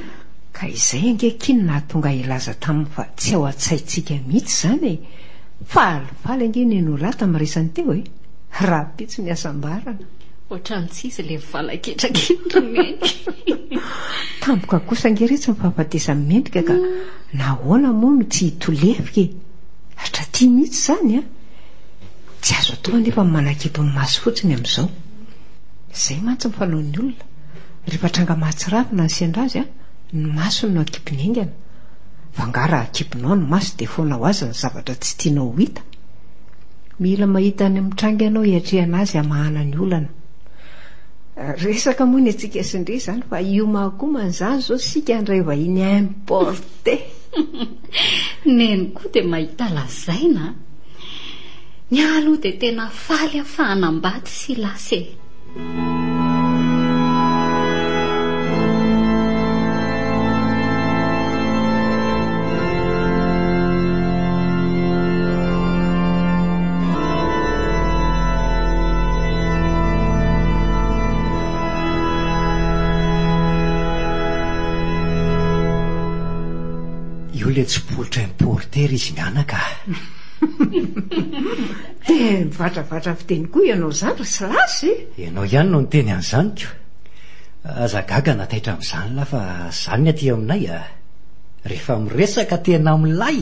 Ka izay ange akia no nahatonga ahy hilaza taminy fa tsy ao an-tsaintsika mihitsy izany e! Falifaly ange Nenolahy tamin'ny resany teo e! Rahampitso ny hasambarana. Ohatran'ny tsy izy ilay mivalaketraka iny ry Neny. Tampoka kosa ange retsy ny fahafatesan'i Mendrika ka nahoana moa no tsy hitolefika e? Hatraty mihitsy izany an! Tsy azo atao anefa ny manakimpy ny maso fotsiny amin'izao. Izay mantsy ny fanaon'ny olona. Rehefa tranga mahatsiravina ny sendra azy an, ny masony no akimpiny haingana. Fa angaha raha akimpinao ny maso dia foana ho azy ny zavatra tsy tianao ho hita? Mila mahita ny mitranga ianao hiatrehana azy hamahana ny olana. Resaka moa ny antsika sy ndry izany fa hiomankomana izany izao isika handray vahiny importé. Neny koa dia mahita lazaina a! Ny ahy aloha dia tena faly aho fa hanambady Silasy e! Io le tsipolitra importer izy mianaka a! Dia mivatravatra fiteny koa ianao izany ry Silasy e! Ianao ihany no niteny an'izany ko! Aza gaga na taitra amin'izany lahy fa izany ny aty aminay a! Rehefa miresaka tena milay!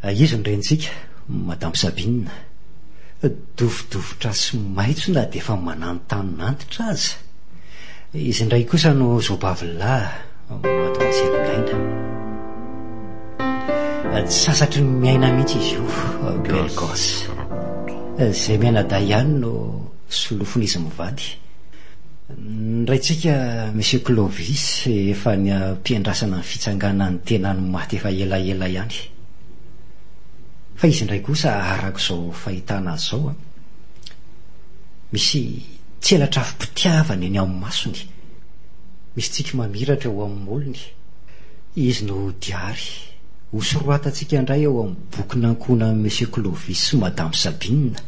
Izy no renintsika, Madame Sabine. Dofodofotra sy maitso na dia efa mananontanon'antitra aza. Izy indray kosa no zobavilahy, Mademoiselle Miaina. Tsy sasatry ny miaina mihitsy izy io, belle gosse. Izay mianadahy ihany no solofon'izy mivady. Ny raintsika Monsieur Clovis efa niam-piandrasana ny fitsanganan'ny tenany maty efa elaela ihany. Fa izy indray kosa araka izao fahitana azy izao an, misy tselatr'afom-pitiavana eny amin'ny masony, misy tsiky mamiratra eo amin'ny molony. Izy no diary hosoroatantsika indray ao amin'ny bokin'ankohonan'i Monsieur Clovis sy Madame Sabine.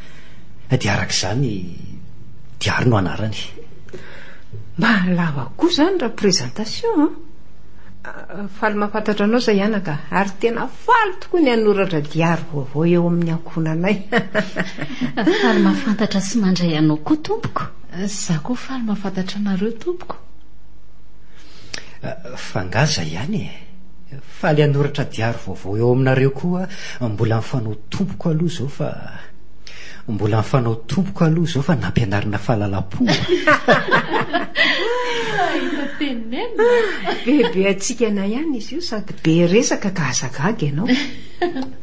Dia araka izany, Diary no anarany. Mba lava koa izany raha présentation an! Faly mahafantatra anao izay anaka ary tena faly tokoa ny hanoratra diary vaovao eo amin'ny ankohonanay. Faly mahafantatra sy mandray anao koa tompoko. Za koa faly mahafantatra anareo tompoko. Fa nga zay ihany e! Faly hanoratra diary vaovao eo aminareo koa mbola mifanao tompoko aloha izao fa mbola mifanao tompoko aloha izao fa nampianarina fahalalam-pomba. Bebe hatsikana ihany izy io sady be resaka ka aza gaga ianao.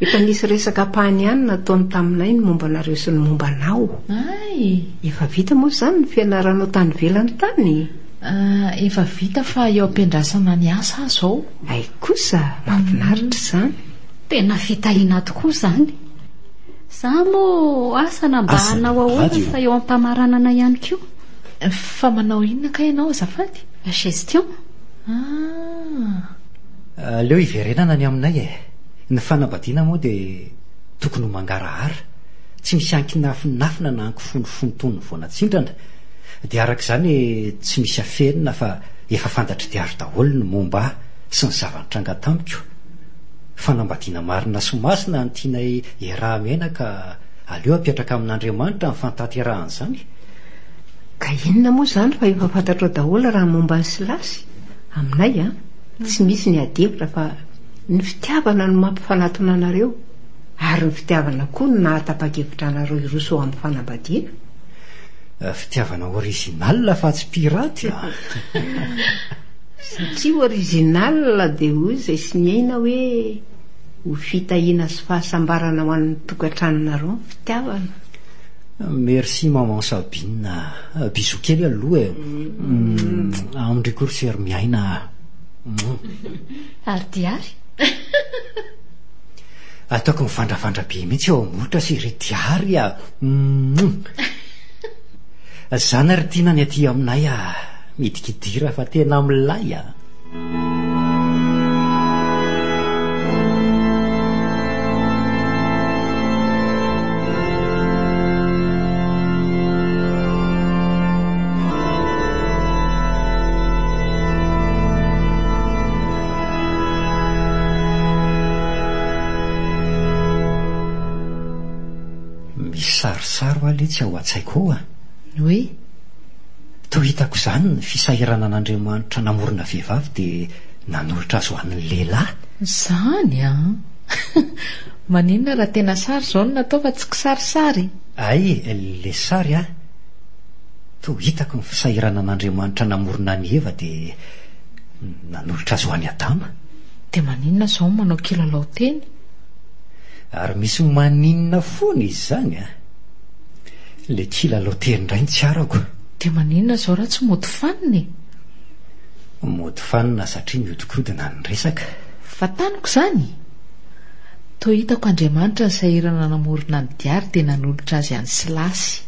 Efa nisy resaka ampahany ihany nataony taminay ny momba anareo sy ny momba anao. Hay! Efa vita moa izany ny fianaranao tany ivelany tany? Ah, efa vita fa eo am-piandrasana ny asa aho izao. Hay kosa, mahafinaritra izany. Tena fitahiana tokoa izany. Za moa asa na mba hanao ahoana fa eo am-pamaranana ihany koa. Fa manao inona kay ianao azafady? Gestion. Ah. Aleo hiverenana ny aminay e. Ny fanambadiana moa dia tokony ho mangarahara, tsy misy ankinafinafina na ankifonofono toy ny voanatsindrana. Dia araka izany tsy misy afenina fa efa fantatr'i Diary daholo ny momba ahy. sy ny zava-nitranga tamiko. Fanambadiana marina sy masina no tianay iaraha-miaina ka aleo apetraka amin'Andriamanitra ny fantaterahan'izany. Ka inona moa izany fa efa fantatrao daholo raha momba an'i Silasy? Aminay an, tsy misy ny ady hevitra fa ny fitiavana no mampifanatona anareo ary ny fitiavana koa no nahatapa-kevitra anareo hiroso ho amin'ny fanambadiana. Fitiavana original fa tsy piraty a! Satria original dia hoy izay sy niaina hoe ho fitahiana sy fahasambarana ho an'ny tokantranonareo ny fitiavana. Merci maman Sabine a! Bisous kely aloha e! Amindry koa ry sery miaina a! Ary diary? Ataoko mivandravandra be mihitsy eo amolotra sy ry diary a! Zany ry tiana ny aty aminay a! Midikidira fa tena milay a! Misy sarisary hoa letsy ao an-tsaiko ao a! Ny hoe? Toa hitako izany ny fisahiranan'Andriamanitra namorona vehivavy dia nanolotra azy ho an'ny lehilahy. Izany an! Maninona raha tena sary izao no natao fa tsy kisarisary? Hay, ilay sary an! Toa hitako ny fisahiranan'Andriamanitra namorona an'i Eva dia nanolotra azy ho an'i Adama. Dia maninona izao no manao kilalao teny? Ary misy maninona foana izy izany an! Ilay kilalao tery indray no tsy arako. Dia maninona izao raha tsy mody fanina e? Mody fanina satria mihodinkodina ny resaka. Vataniko izany? Toa hitako Andriamanitra nisahirana namorona an'i Diary dia nanolotra azy an'i Silasy.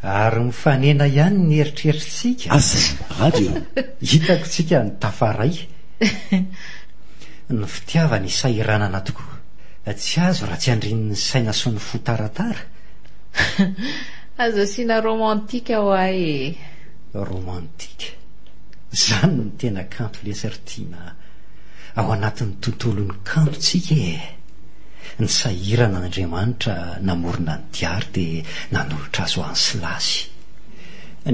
Ary mifanena ihany ny eritreritsika. Asa Radio. Hitako tsika ny tafaray. Ny fitiavana isahiranana tokoa. Tsy azo raha tsy andrian'ny saina sy ny fo taratara. Aza asiana romantique hoa e! Romantique. Zany no tena kanto lesy ry Tiana a! Ao anatin'ny tontolon'ny kanto tsika e! Nisahirana Andriamanitra namorona ny diary dia nanolotra azy ho an'i Silasy.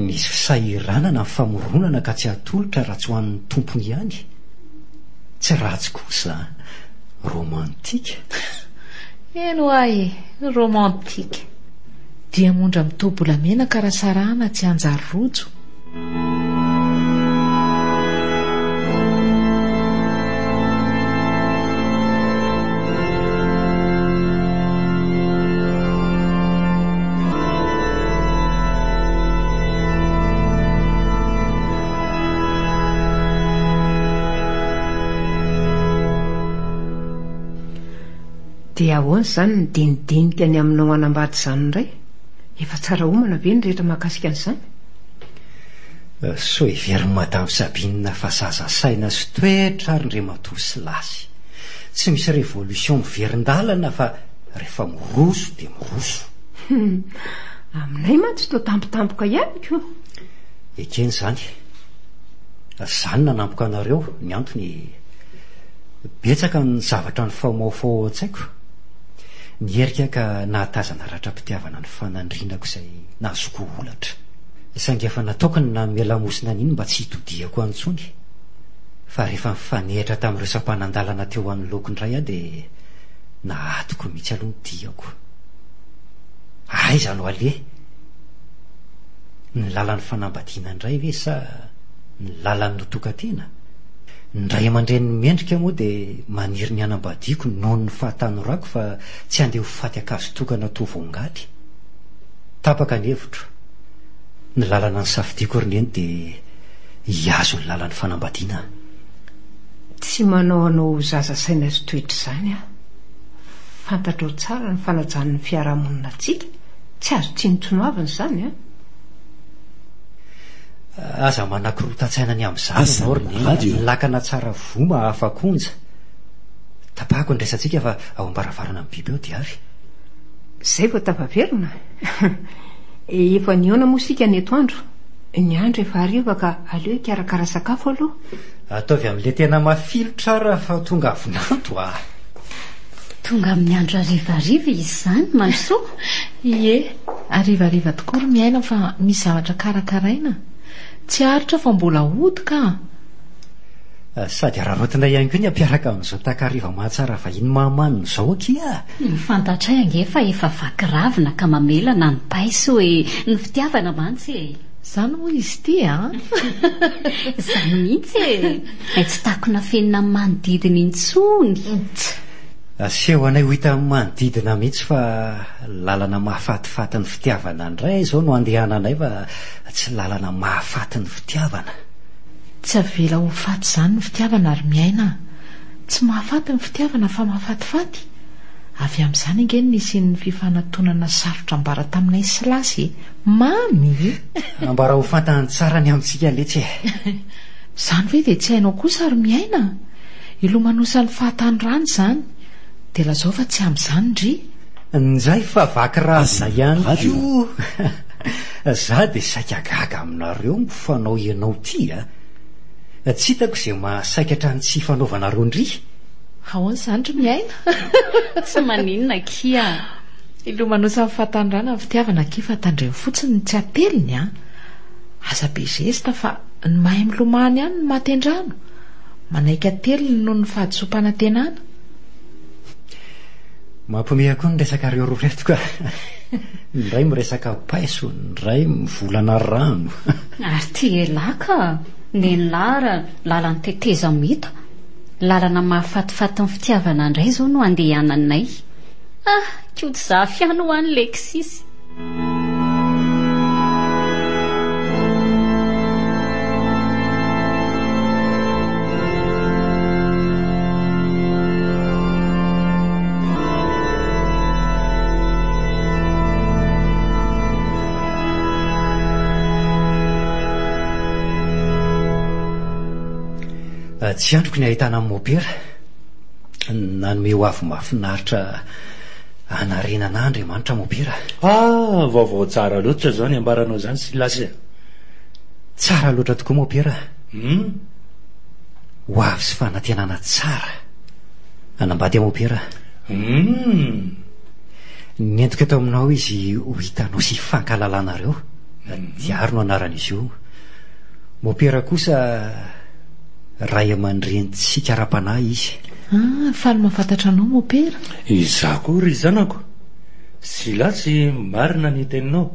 Nisy fisahiranana ny famoronana ka tsy atolotra raha tsy ho an'ny tompony ihany. Tsy ratsy kosa an! Romantique. Eny hoa e! Romantique. Diamondra mitoa-bolamena ka raha sarahana tsy hanjary rojo. Dia ahoana izany ny dinidinika ny aminao hanambady izany indray? Efa tsara omana ve ny rehetra mahakasika an'izany? Soa heverin'i Madame Sabine fa zaza saina sy toetra ary Ndriamatoa Silasy. Tsy misy révolution miverin-dalana fa rehefa miroso dia miroso. Aminay mantsy toa tampotampoka ihany ko. Ekena izany. Izany nanampoka anareo, ny antony betsaka ny zavatra nifaomaofao ao an-tsaiko. Niherika ka nahatazana ratram-pitiavana ny fanandrinako izay nahazoako holatra. Saingy efa nataoko ny nanome lamosina an'iny mba tsy hitodihako any intsony. Fa rehefa nifanehitra tamin'ireo sampanan-dalana teo anoloako indray aho dia nahatoko mihitsy aloha ny diako. Aiza no aleha? Ny lalan'ny fanambadiana indray ve sa ny lalan'ny ho tokan-tena? Ny ray aman-drenin'i Mendrika moa dia maniry ny hanambadiako noho ny fahatanorako fa tsy handeha ho faty an-kazo tokana toa voangaly. Tapaka ny hevitro. Ny lalana nisafidiako ry Neny dia hihazo ny lalan'ny fanambadiana. Tsy manao anao ho zaza saina sy toetra izany aho. Fantatrao tsara ny fanajan'ny fiarahamonina antsika. Tsy azo tsinontsinoavina izany an! Aza manakorontan-tsaina ny amin'izany ianao ry Neny a! Lakana tsara voa mahafa-konja. Tapahako ny resatsika fa ao am-baravarana ny biby ao Diary. Izay vao tafaverina? Efa nihaona moa isika ny atoandro. Ny andro efa hariva ka aleo hikarakara sakafo aloha. Ataovy amin'ilay tena mafilotra ary fa tonga vinanto a! Tonga amin'ny andro harivariva izy izany, Mandrosoa? Ie, harivariva tokoa ry Miaina fa misy zavatra karakaraina. Tsy aritra fa mbola hody ka! Sady araraotina ihany koa ny hampiaraka amin'izao takariva mahatsara vahiny mahamanina izao akia a! Ny fantatray ange fa efa vaky ravina ka mamelana ny paiso e! Ny fitiavana mantsy e! Izany moa izy ity an! Izany mihitsy e! Hay tsy takona afenina amin'ny manodidina intsony! Tsa! Aseho anay ho hitan'ny manodidina mihitsy fa lalana mahafatifaty ny fitiavana indray izao no andehananay fa tsy lalana mahafaty ny fitiavana. Tsy avela ho faty izany ny fitiavana ry miaina a! Tsy mahafaty ny fitiavana fa mahafatifaty! Avy amin'izany ange no nisian'ny fifanatonana sarotra ambara taminay sy Lasy e! Mamy e! Ambara ho fantany tsara ny amintsika letsy e! Izany ve dia tsy hainao kosa ry miaina a! Ilomanosan'ny fahatanorana izany! Dia lazao fa tsy amin'izany ndry! Njay fa vaky ravina ihany koa! Za dia saika gaga aminareo mifanao ianao ty a! Tsy hitako izay mahasaikatra ny tsy ifanaovanareo ndry! Ahoana izany ry miaina? Tsy maninona akia! Ilomanosan'ny fahatanorana ny fitiavana akia fa tandremo fotsiny ny tsy ateliny a! Aza be geste fa ny mahay milomano ihany no maty an-drano! Manaiky ateliny noho ny fahadisoam-panantenana! Mampihomehy koa ny resakareo roa reto ka! Ny iray miresaka paiso, ny iray mivolana rano. Ary ty elah ka! Nenilahara, lalan'ny tetezamita, lalana mahafatifaty ny fitiavana indray izao no andehananay. Ah! Koto zafy ihany ho an'i Lexis. Tsy andriko ny hahitana an'i Mopera. Nanome ho avy mahafinaritra hanarenana ahy Andriamanitra Mopera. Ah, vaovao tsara loatra izany ambaranao izany Silasy a. Tsara loatra tokoa Mopera. Hum. Ho avy sy fanantenana tsara. Hanambady aho Mopera. Humm. Nentiko eto aminao izy ho hitanao sy hifankahalalanareo. Diary no anaran'izy io. Mopera kosa ray aman-drenintsika ara-panahy izy. Ah, faly mahafantatra anao Mopera. Izaho koa ry zanako. Silasy, marina ny teninao.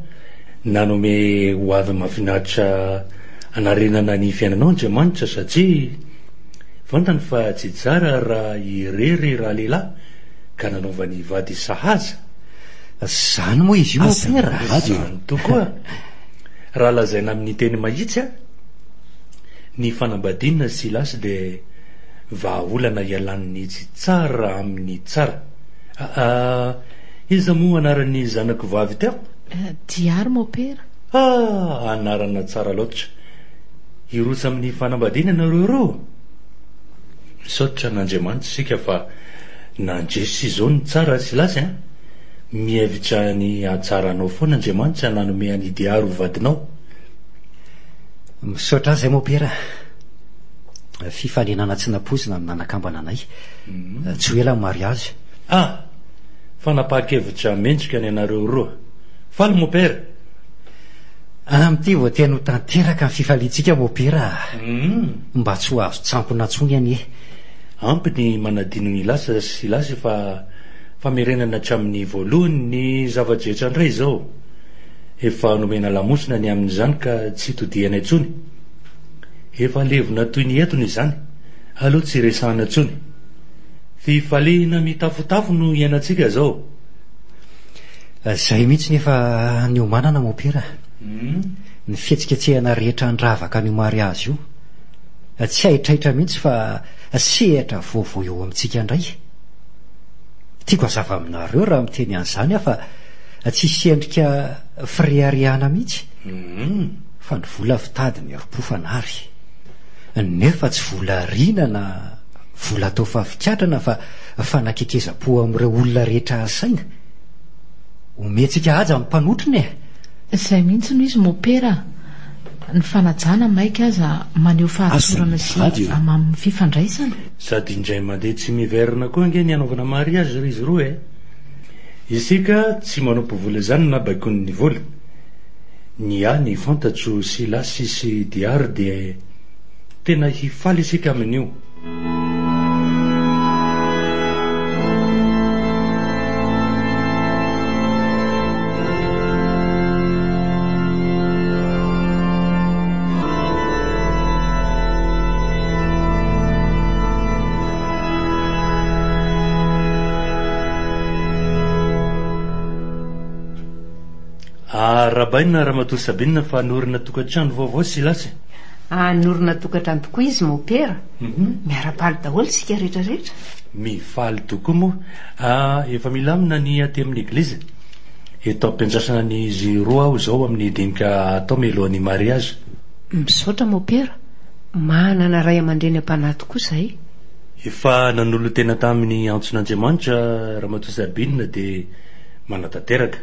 Nanome ho avy mahafinaritra hanarenana ny fiainanao Andriamanitra satria Fantany fa tsy tsara raha irery ralehilahy ka nanaovany vady sahaza. Zany moa izy io mopera a! Zany tokoa. Raha lazaina amin'ny teny mahitsy a, ny fanambadiana Silasy dia vahaolana ialan'ny tsy tsara amin'ny tsara. Aa, iza moa anaran'ny zanako vavy teo? Diary mopera. Ah, anarana tsara loatra. Hiroso amin'ny fanambadiana ianareo roa? Misaotra an'Andriamanitra isika fa nandresy izao ny tsara Silasy a! Mihevitra ny hahatsara anao foana Andriamanitra nanome an'i Diary ho vadinao. Misaotra azy zay mopera a! Fifanenana tsy nampoizina no nanakambana anay. Tsy ho ela ny mariazy. Ah! Fanapahan-kevitra mendrika ny anareo roa. Faly mopera! Amin'ity vao tena ho tanteraka ny fifaliantsika mopera a! Mba tsy ho azon-tsampona intsony anie. Ampy ny manadino ny lasa sy lasa fa famerenana hatramin'ny voalohany ny zava-drehetra indray izao. Efa nomena lamosina ny amin'izany ka tsy itodihana intsony. Efa levona toy ny etona izany, aleo tsy resahana intsony. Fifaliana mitafotafo no iainantsika izao. Izay mihitsy no efa niomanana mopera. Ny fihetsiketsehana rehetra handravaka an'io mariazy io. Tsy haitraitra mihitsy fa sehatra vaovao eo amintsika indray. Tiako hazava aminareo raha miteny an'izany aho fa tsisy endrika fireharehana mihitsy. Fa ny vola fitady ny herim-po fanary. Nefa tsy vola ariana na vola atao fahavikatrana fa fanakekezam-po amin'ireo olona rehetra asaina. Omentsika haja ny mpanotrona e! Izay mihitsy no izy mopera a! Ny fanajana maika aza maneho fahatsorana sy hamamin'ny fifandraisana. Sady indray mandeha tsy miverina koa ange ny hanaovana mariage ry izy roa e! Isika tsy manompo vola izany na baikoin'ny vola. Ny ahy ny fantatro Silasy sy Diary dia tena hifaly isika amin'io. Arahabaina Ramatoa Sabine fa hanorina tokantrano vaovao Silasy e. Hanorina tokantrano tokoa izy Mopera. Miara-paly daholo isika rehetra rehetra. Mifaly tokoa moa. Ah, efa milamina ny aty amin'ny eglizy. Eto am-piandrasana an'izy roa aho izao amin'ny dinika atao mialohan'ny mariazy. Misaotra Mopera. Manana ray aman-dreny am-panahy tokoa izahay. Efa nanolo-tena tamin'ny antson'Andriamanitra Ramatoa Sabine dia manatanteraka.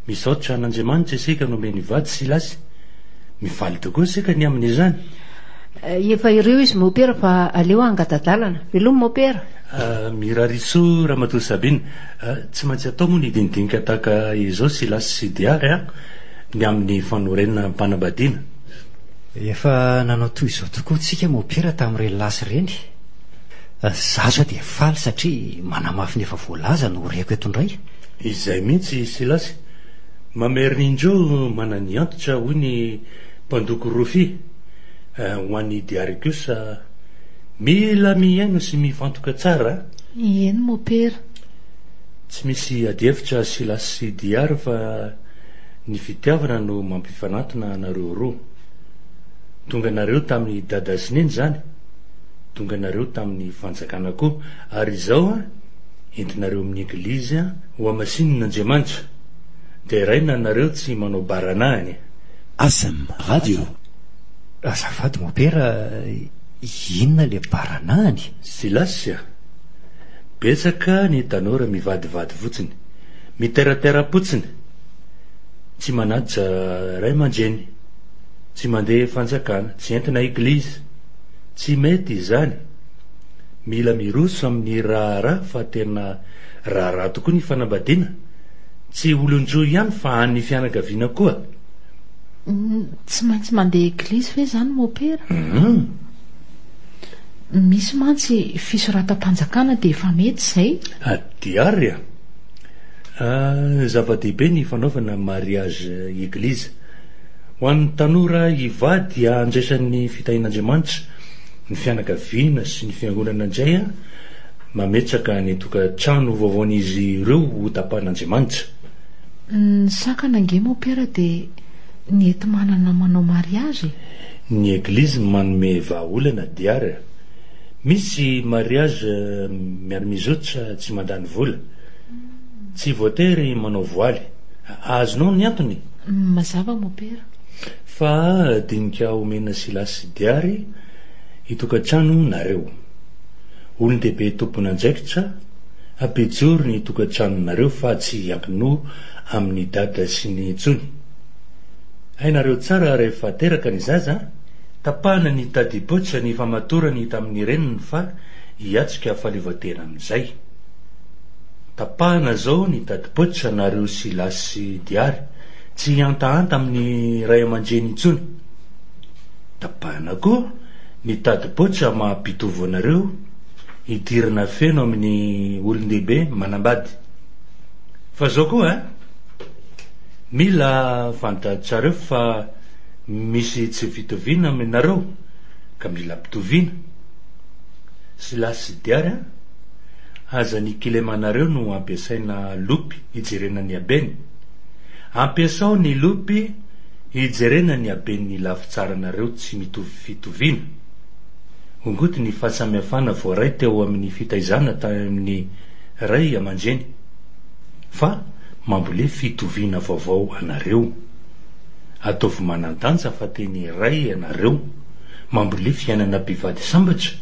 Misaotra an'Andriamanitra isika nomeny vady Silasy. Mifaly tokoa isika ny amin'izany. Efa ireo izy Mopera fa aleo hangata-dalana. Veloma Mopera. Mirary soa Ramatoa Sabine. Tsy maintsy atao moa ny dinidinika tahaka izao Silasy sy Diary a, ny amin'ny fanorenam-panambadiana. Efa nanao toy izao tokoa tsika Mopera tamin'ireny lasy ireny. Za zao dia faly satria manamafy ny efa voalaza no reko eto indray. Izay mihitsy Silasy. Mamerina indreo manany antitra hoy ny mpandoko rofia. Ho an'i Diary kosa, mila mihaino sy mifantoka tsara a! Eny Mopera. Tsy misy adihevitra Silasy sy Diary fa ny fitiavana no mampifanantona anareo roa. Tonga nareo tamin'i Dada sy Neny izany, tonga nareo tamin'ny fanjakana koa, ary izao an, entinareo amin'ny eglizy an, hohamasinin'Andriamanitra. Deraina anareo tsy manao baranahiny. Asm Radio. Azafady mopera, inona le baranahiny? Silasy a! Betsaka ny tanora mivadivady fotsiny, miteratera-potsiny, tsy manaja ray aman-dreny, tsy mandeha fanjakana, tsy entina eglizy. Tsy mety izany. Mila miroso amin'ny raharaha fa tena raharaha tokoa ny fanambadiana. Tsy olon-droa ihany fa an'ny fianakaviana koa. Tsy maintsy mandeha eglizy ve izany mopera? Misy mantsy fisoratam-panjakana dia efa mety izay. Diary a! Zava-dehibe ny fanaovana mariage eglizy. Ho an'ny tanora hivady dia andraisan'ny fitahian'Andriamanitra ny fianakaviana sy ny fiangonana indray mametraka ny tokantrano vaovaon'izy ireo ho tapahan'Andriamanitra. Ny sakana ange mopera dia ny enti-manana manao mariage e! Ny eglizy manome vahaolana diary a! Misy mariage miarmizotra tsy mandany vola. Tsy voatery manao voaly. Azonao ny antony? Mazava mopera. Fa dinika omena Silasy sy Diary hitokantrano nareo. Olon-dehibe tompon'andraikitra, ampijoro ny tokantranonareo fa tsy hiankinoa amin'ny dada sy ny intsony. Hainareo tsara rehefa teraka ny zaza, tapahana ny tadipoitra ny famatorany tamin'ny reniny fa hiatrika fahaleovantena amin'izay. Tapahana zao ny tadipoitra nareo Silasy sy Diary, tsy hihantahanta amin'ny ray aman-dreny intsony. Tapahana koa ny tadipoitra maha mpitovo anareo hidirana feno amin'ny olon-dehibe manambady. Fa zao koa eh! Mila fantatrareo fa misy tsy fitoviana aminareo ka mila ampitoviana. Silasy sy Diary an! Aza ny kilemanareo no ampiasaina lopy hijerena ny habeny. Ampiasao ny lopy hijerena ny haben'ny lafitsaranareo tsy mitovy fitoviana. Hongoty ny fahasamihafana voaray teo amin'ny fitaizana tamin'ny ray aman-dreny, fa mambole fitoviana vaovao anareo. Ataovy manan-danja fa teny iray ianareo, mambole fiainana mpivady sambatra,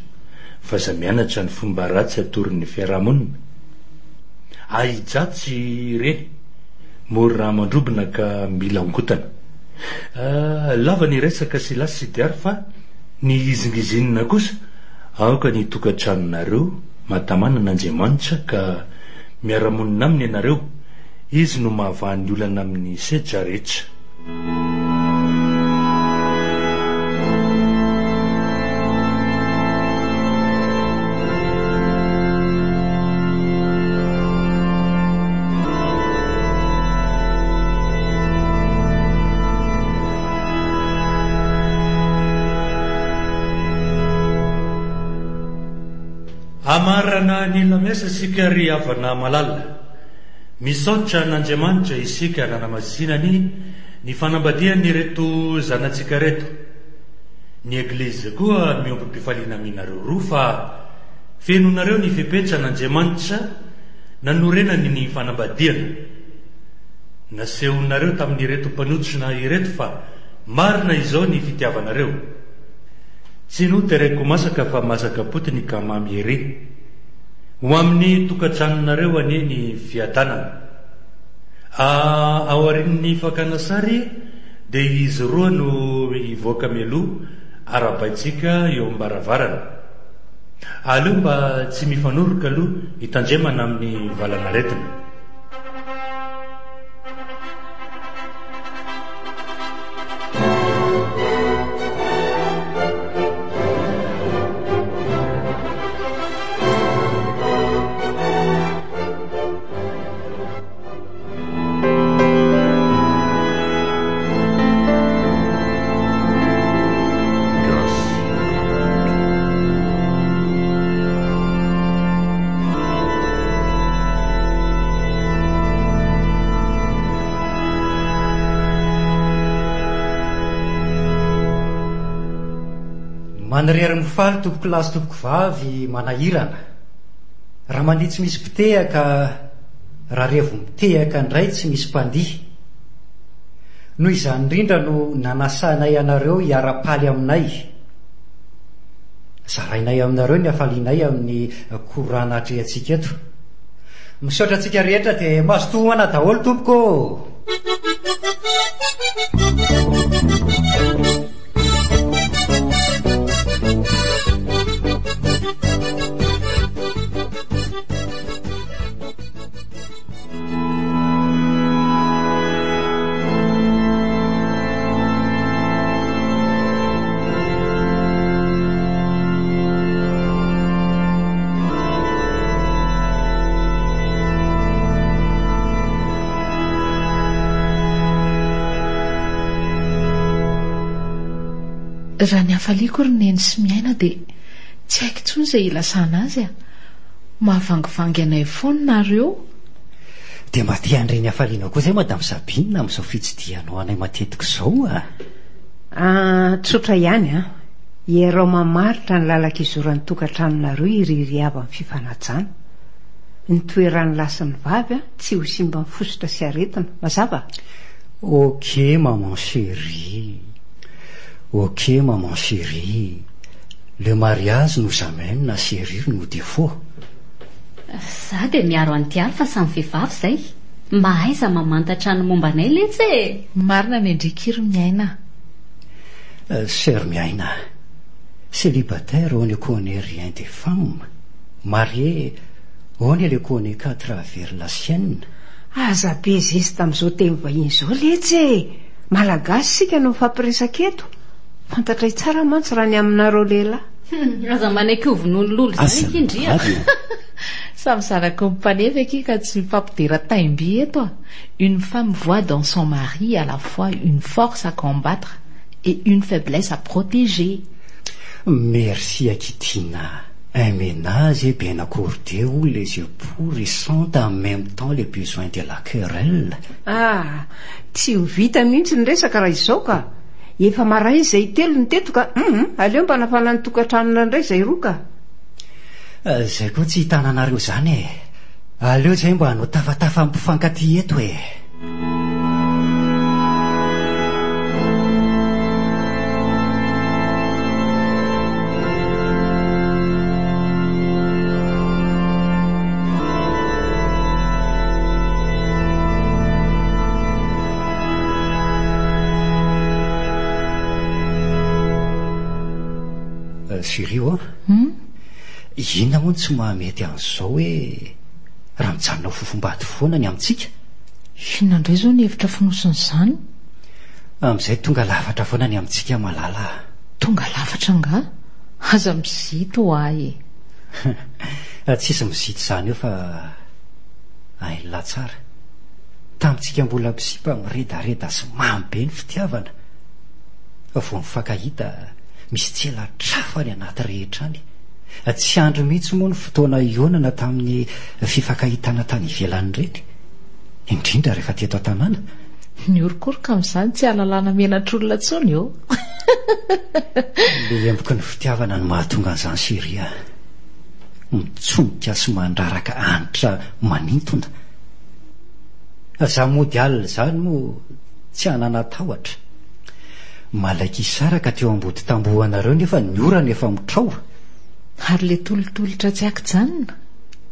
fa aza mianatra ny fomba ratsy atoron'ny fiarahamonina. Ahijatsy ireny, mora mandrobona ka mila ongotana. Lava ny resaka Silasy sy Diary fa ny hizingizinina kosa aoka ny tokantranonareo mahatamana an'Andriamanitra ka miara-monina aminy ianareo, Izy no mahavaha ny olana amin'ny sedra rehetra. Hamarana ny lamesa isika ry havana malala. Misaotra an'Andriamanitra isika nanamasinany ny fanambadian'ireto zanatsika reto. Ny Eglizy koa miombom-pifaliana aminareo roa fa fenonareo ny fepetran'Andriamanitra nanorenany ny fanambadiana. Nasehonareo tamin'ireto mpanotrona ireto fa marina izao ny fitiavanareo. Tsy notereko masaka fa masaka potiny ka mamy ery. Ho amin'ny tokantranonareo anie ny fiadanana. A Aorian'ny fakana sary dia izy roa no hivoaka mialoha arahabaintsika eo am-baravarana. Aleo mba tsy mifanoroka aloha hitandremana amin'ny valanaretina. Manirery mifaly tompoko lahy sy tompoko vavy manahirana. Raha mandihy tsy misy mpitehaka, raha revo mitehaka indray tsy misy mpandihy. Noho izany indrindra no nanasanay anareo hiara-paly aminay. Zarainay aminareo ny hafalianay amin'ny korana atrehantsika eto. Misaotra antsika rehetra dia mazotoa homana daholo tompoko ô! Raha ny hafaliako ry Neny sy Miaina dia tsy haiko intsony izay hilazana azy a! Mahavangivangy anay foana nareo. Dia mba te handre ny hafalianao koa izay Madame Sabine amin'izao fitsidihanao anay matetika izao a! Ah, tsotra ihany an! Iarao mamaritra ny lalan-kizoran'ny tokantranonareo iririava amin'ny fifanajana. Ny toeran'ny lahy sy ny vavy tsy ho simban'ny fositra sy aretina. Mazava? Ok maman chérie, ok maman chérie, le mariage nous amène à chérir nos défauts. Za dia miaro an'i Diary fa samy vehivavy zay. Mahaiza mamantatra ny momba anay letsy e! Marina ny an-dry ry Miaina a. Soeur Miaina, célibataire on ne connait rien des femmes, marié on ne les connait qu'à travers la sienne. Aza be zesta amin'izao teny vahiny izao letsy e! Malagasy isika no mifampiresaka eto. Fantatray tsara mantsy raha ny aminareo lehilahy. Hum, aza manaiky ho vonoin'i Lolo izany akia ndry a! Samy zanaky ny mpanefy akia ka tsy mifampidera taim-by eto a! Une femme voit dans son mari à la fois une force à combattre et une faiblesse à protéger. Merci akia Tiana. Un ménage est bien accordé où les époux ressentent en même temps les besoins de la querelle. Ah! Tsy ho vita mihitsy ny resaka raha izao ka! Efa maraina izay telo no teto ka! Hum! Aleo mba nafana ny tokantranona indray izay roa ka! Izay koa tsy hitananareo izany e! Aleo izay mba hanao tafatafa amin'ny mpifankatia eto e! Chérie ô, inona moa no tsy mahamety an'izao hoe raha mijanona ho fofombady foana ny amintsika? Inona indray izao ny hevitra fonosin'izany? Amin'izay tonga lafatra foana ny amintsika malala a! Tonga lafatra angaha? Aza mizito hoa e! Tsisy mizito izany eo fa hain'lah tsara. Tamintsika mbola mpisipa miredareda sy mamy be ny fitiavana. Vao mifankahita misy tselatr'afo any anaty rehetra any. Tsy andry mihitsy moa ny fotoana hihaonana tamin'ny fifankahitana tany ivelany ireny. Indrindra rehefa teto an-tanàna. Ny orokoroka amin'izany tsy ahalalana menatr'olona intsony ô! Le emboky ny fitiavana no mahatonga an'izany chérie a! Mitsonika sy mandraraka hanitra manintona. Za mody alina izany moa tsy hanana tahotra. Malaky hisaraka teo ambody tamboho anareo nefa ny orana efa mitrao. Ary le tolotolotra tsy ankijanona,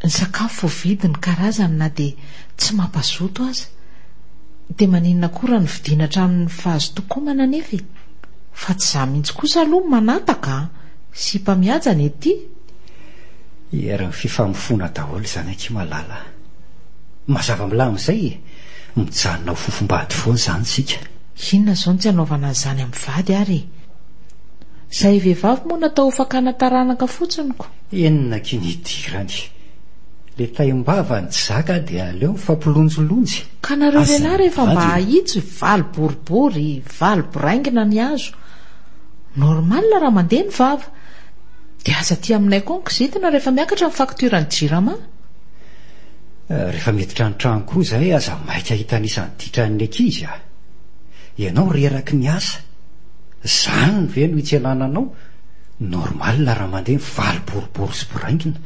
ny sakafo voavidy ny karazany na dia tsy mampazoto aza. Dia maninona koa raha novidiana hatramin'ny fahazotoan-komana anefa e? Fa tsy za mihitsy kosa aloha no manataka an! Sipa mihaja ny ety. Herin'ny fifamofoana daholo izany akia malala a! Mazava milamina izay e! Mijanona ho fofombady foana izany isika. Inona izao no tsy hanaovana an'izany amin'ny vady ary e? Izahay vehivavy moa natao ho fakana taranaka fotsiny ko. Inona akia ny hidirany? Le taim-bava ny tsy zaka dia aleo mifampilonjilonjy. Ka nareo lehilahy rehefa mba ahitsy valy boribory, valy boraingina ny hazo. Normal raha mandeha ny vava. Dia aza aty aminay koa ny kizitina rehefa miakatra ny facture ny jirama. Rehefa miditra ny trano koa izay aza maika hitanisa ny ditran'ny ankizy a! Ianao reraky ny asa, zany ve no hitsenana anao? Normal raha mandeha ny valy boribory sy boraingina.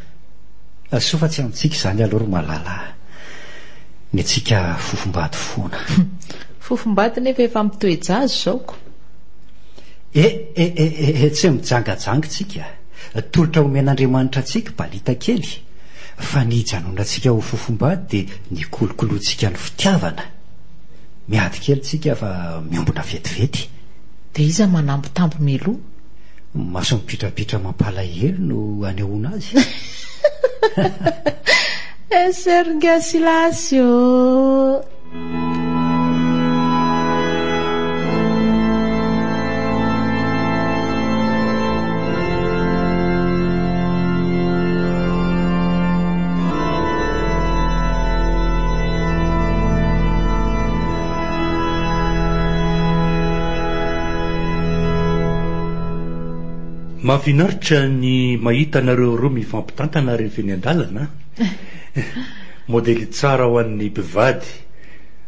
Soa fa tsy amintsika izany aloha ry malala a! Ny antsika fofombady foana. Fofombady nefa efa mitoe-jaza izao ko! E e e e tsy mijangajanga tsika. Tolotra omen'Andriamanitra antsika balita kely. Fa ny hijanonantsika ho fofombady dia ny hikolokoloantsika ny fitiavana. Miady kely tsika fa miombona vetivety. Dia iza manambitamby mialoha? Maso mipitrapitra mampalahelo no anehoana azy. SR Ngasilasy ô! Mahafinaritra ny mahita anareo roa mifampitantana rehefa eny an-dalana an! Modely tsara ho an'ny mpivady.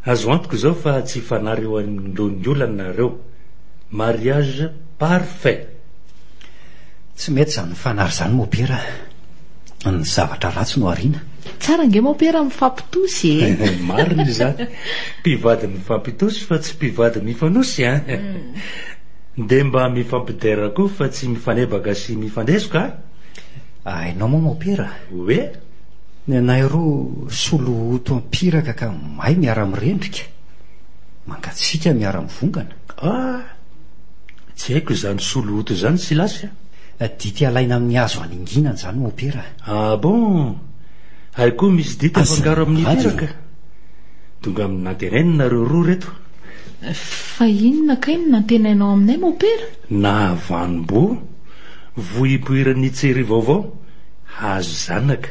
Azo antoka izao fa tsy hifanary eo anoloan'ny olana nareo. Mariage parfait. Tsy mety izany mifanary izany mopera a. Ny zavatra ratsy no ariana. Tsara ange mopera mifampitosy e. Marina izany. Mpivady mifampitosy fa tsy mpivady mifanosy an. Dia mba mifampidera koa fa tsy mifanebaka sy mifandesoka a. Hainao moa mopera? Hoe? Ny anay roa solohoto ampiraka ka may miara-mirendrika, mangatsiaka miara-mivongana. Ah! Tsy haiko izany solohoto izany Silasy a! Dity alaina amin'ny hazo haninginana izany mopera. Ah bon! Hay koa misy dity afangaro amin'ny piraka? Tonga amin'ny nantenaina nareo roa reto. Fa inona kay no nantenainao aminay mopera? Nahavanom-boa, vohipoiran'ny tsiry vaovao. Hazo zanaka.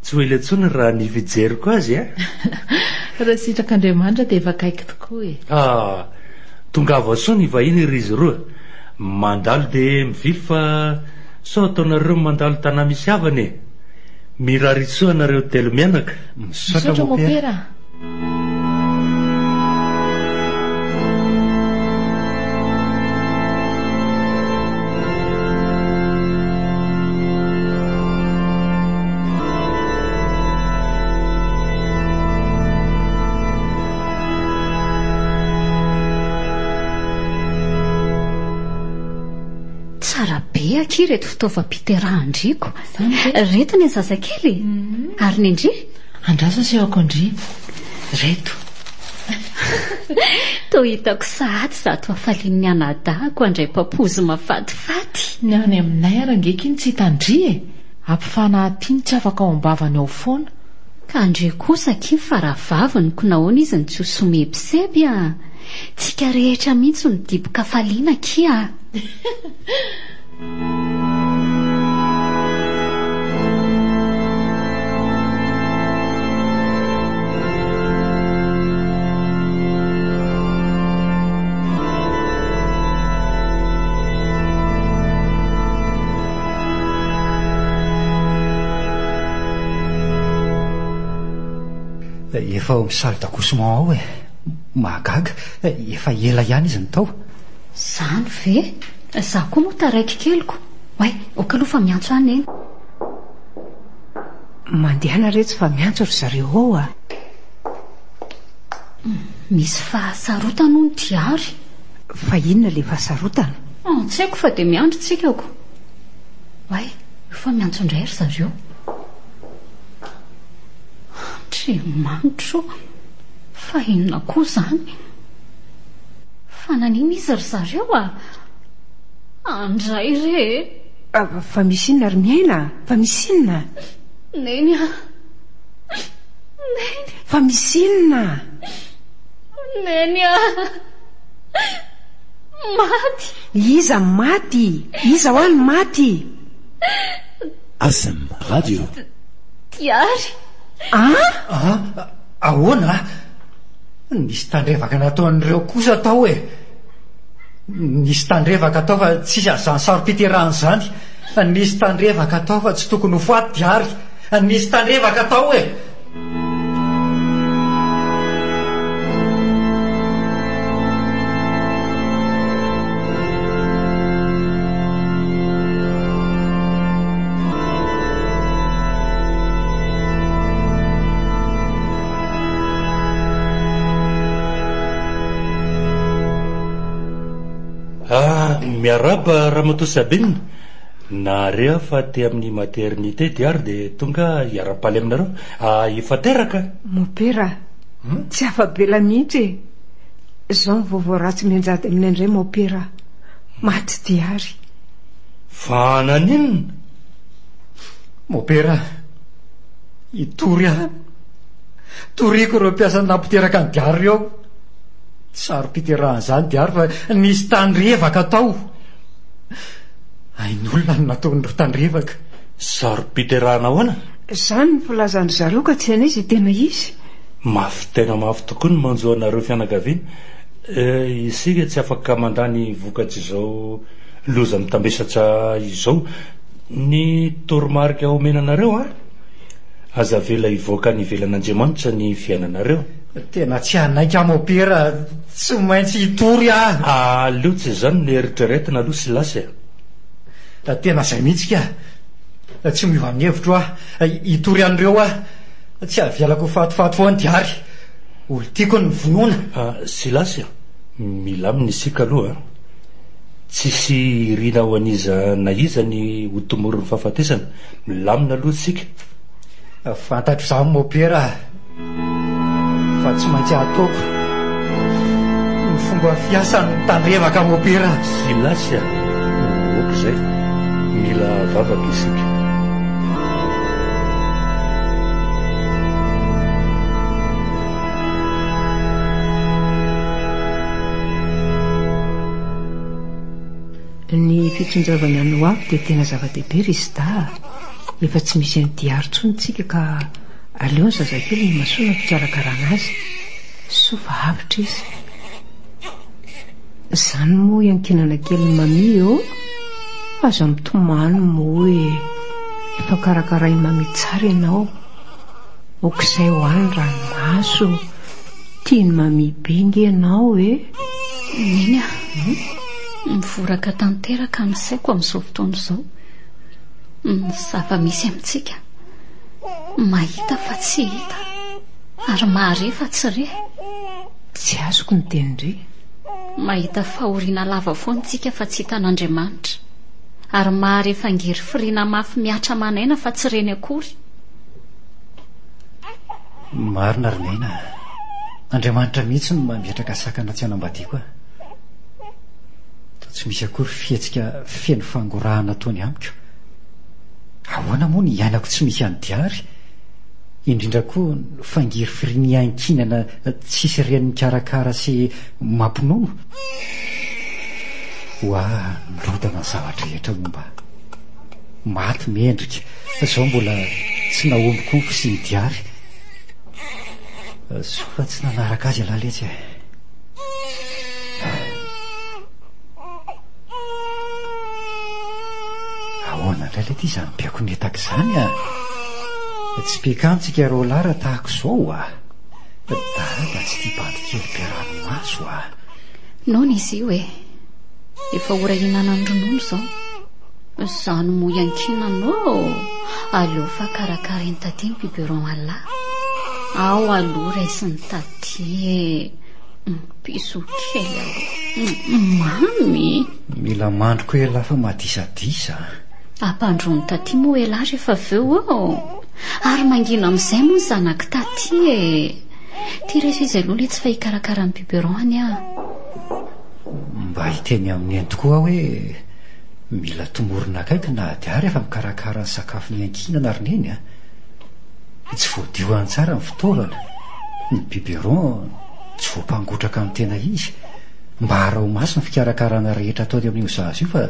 Tsy ho ela intsony raha ny fijeriko azy a! Raha sitrak'Andriamanitra dia efa akaiky tokoa e! Ah! Tongava soa ny vahiny ry izy roa. Mandalo dia mivily fa sao ataonareo mandalo tanà misy havana e! Mirary soa anareo telo mianaka. Misaotra mopera a! Tsara be akia ireto fitaovam-piterahan-driko. Ireto ny zazakely e. Ary ny an-dry? Andraso asehoko an-dry. Reto. Toa hitako sahady izato hafalian'ny anadahiko handray papozy mahafatifaty. Ny any aminay ary ange ky no tsy hitan-dry e! Ampifanahy aty no tsy afaka ao am-bavany ao foana. Ka ndry kosa akia fa rahavaviny ko nahoana izy no tsy ho somebiseby a! Tsika rehetra mihitsy no dibo-kafaliana akia a! Efa ao amin'ny salle d'accouchement ao e. Mahagaga, efa ela ihany izy no tao. Zany ve? Za koa moa taraiky keliko. Oay, ok aloha fa miantso ahy Neny. Mandehana retsy fa miantso ry zareo ao a! Misy fahasarotana hono Diary. Fa inona le fahasarotana? Ah, tsy haiko fa dia miandry tsika ko. Oay, io fa miantso indray ry zareo. Andriamanitro ô! Fa inona koa izany? Fa nanina izy ry zareo a? Andray re e! Fa misy inona ry Miaina? Fa misy inona? Neny a! Neny! Fa misy inona? Neny a! Maty! Iza maty? Iza hoa no maty? Asm Radio. Diary! An? An? Ahoana? Nisy tandrevaka nataon'ireo kosa tao e! Nisy tandrevaka tao fa tsisy an'izany saro-piterahana izany. Nisy tandrevaka tao fa tsy tokony ho faty Diary. Nisy tandrevaka tao e! Ah, miarahaba Ramatoa Sabine. Nahare aho fa aty amin'ny maternité Diary dia tonga hiara-paly aminareo. Ah, efa teraka? Mopera, tsy afa-bela mihitsy e. Izao ny vaovao ratsy mianjady aminay indray Mopera. Maty Diary. Fa naninona? Mopera, Hitory aho. Toriko ireo mpiasa nampiteraka an'i Diary ireo. Tsy saro-piterahana izany Diary fa nisy tandrevaka tao. Ain'olona no nataon'ireo tandrevaka. Saro-piterahana ahoana? Izany ny filazan-dry zareo ka tsy hainay izay tena izy. Mafy tena mafy tokoa ny manjo anareo fianakaviana. Isika tsy afaka mandà ny vokatr'izao loza mitambesatra izao. Ny toromarika omena anareo an! Aza avela hivoaka any ivelan'Andriamanitra ny fiainanareo. Tena tsy hanaiky aho mopera, tsy maintsy hitory aho. Aleo tsy izany no eritreretina aloha Silasy a. Tena izay mihitsy ka. Tsy miova amin'ny hevitro aho. Hitory an'ireo aho. Tsy havelako ho fatifaty foana Diary. Olon-tiako ny vonoina. Silasy a, milamina isika aloha a. Tsisy irina ho an'iza na iza ny ho tomorin'ny fahafatesana. Milamina aloha isika. Fantatro izany mopera a! Fa tsy maintsy ataoko ny fomba fiasany mitandrevaka mopera. Silasy a! Ok izay. Mila vavaka isika. Ny fitsinjovana ny ho avy dia tena zava-dehibe ry Sda a! Efa tsy misy an'i Diary intsony tsika ka aleo ny zazakely no imasoana ny fikarakarana azy. Soa fa avotra izy. Izany moa iankinana kelin'i Mamie ô! Aza mitomany moa e! Efa karakarain'i Mamie tsara ianao. Ok'izay ho any ranomaso. Tian'i Mamie be nge ianao e! Neny a! Mivoraka tanteraka ny saiko amin'izao fotoana izao. Ny zava-misy amintsika. Mahita fa tsy hita. Ary mahare fa tsy re. Tsy azoko ny tenin-dry. Mahita fahoriana lava foana isika fa tsy hitan'Andriamanitra. Ary mahare fangirifiriana mafy mihatra aman'aina fa tsy reny akory. Marina ry Nena a! Andriamanitra mihitsy no mametraka sakana tsy hanambadiako ahy. Tsy misy akory fihetsika feno fangorahana ataony amiko. Ahoana moa ny hiainako tsy misy an'i Diary? Indrindra koa ny fangirifiriany iankinana tsisy reny mikarakara sy mampinono. Ho ahy nirodana ny zava-drehetra momba ahy. Maty mendrika, izao mbola tsy nahomby koa ny fisian'i Diary. Soa fa tsy nanaraka azy ialahy letsy e. Ahoana indray lety izany mpiakonetaka izany a? Tsy pikantsika roalahy raha tahaka izao a! Dada tsy tia bandy kely be ranomaso a! Noana izy io e! Efa ora hihinanany ronono izao. Izany moa iankinana ô! Aleo fa karakarain'i Taty ny biberon an'lah. Ao aloha raisin'i Taty e! Bisous kely aloha. Mamy! Mila mandry koa elah fa madisadisa a! Ampandroan'i Taty moa elah rehefa avy eo ô! Ary mangina amin'izay moa ny zanak'i Taty e! Ty raiso izy aloha letsy fa hikarakara ny biberon any aho. Mba hiteny amin'i Neny tokoa aho hoe mila tomorina akaiky na Nadia rehefa mikarakara ny sakafony iankinana ry Neny a! Tsy voadio any tsara ny fitaovana, ny biberon tsy voampangotraka amin'ny tena izy. Mba araho maso ny fikarakarana rehetra ataony amin'io zaza io fa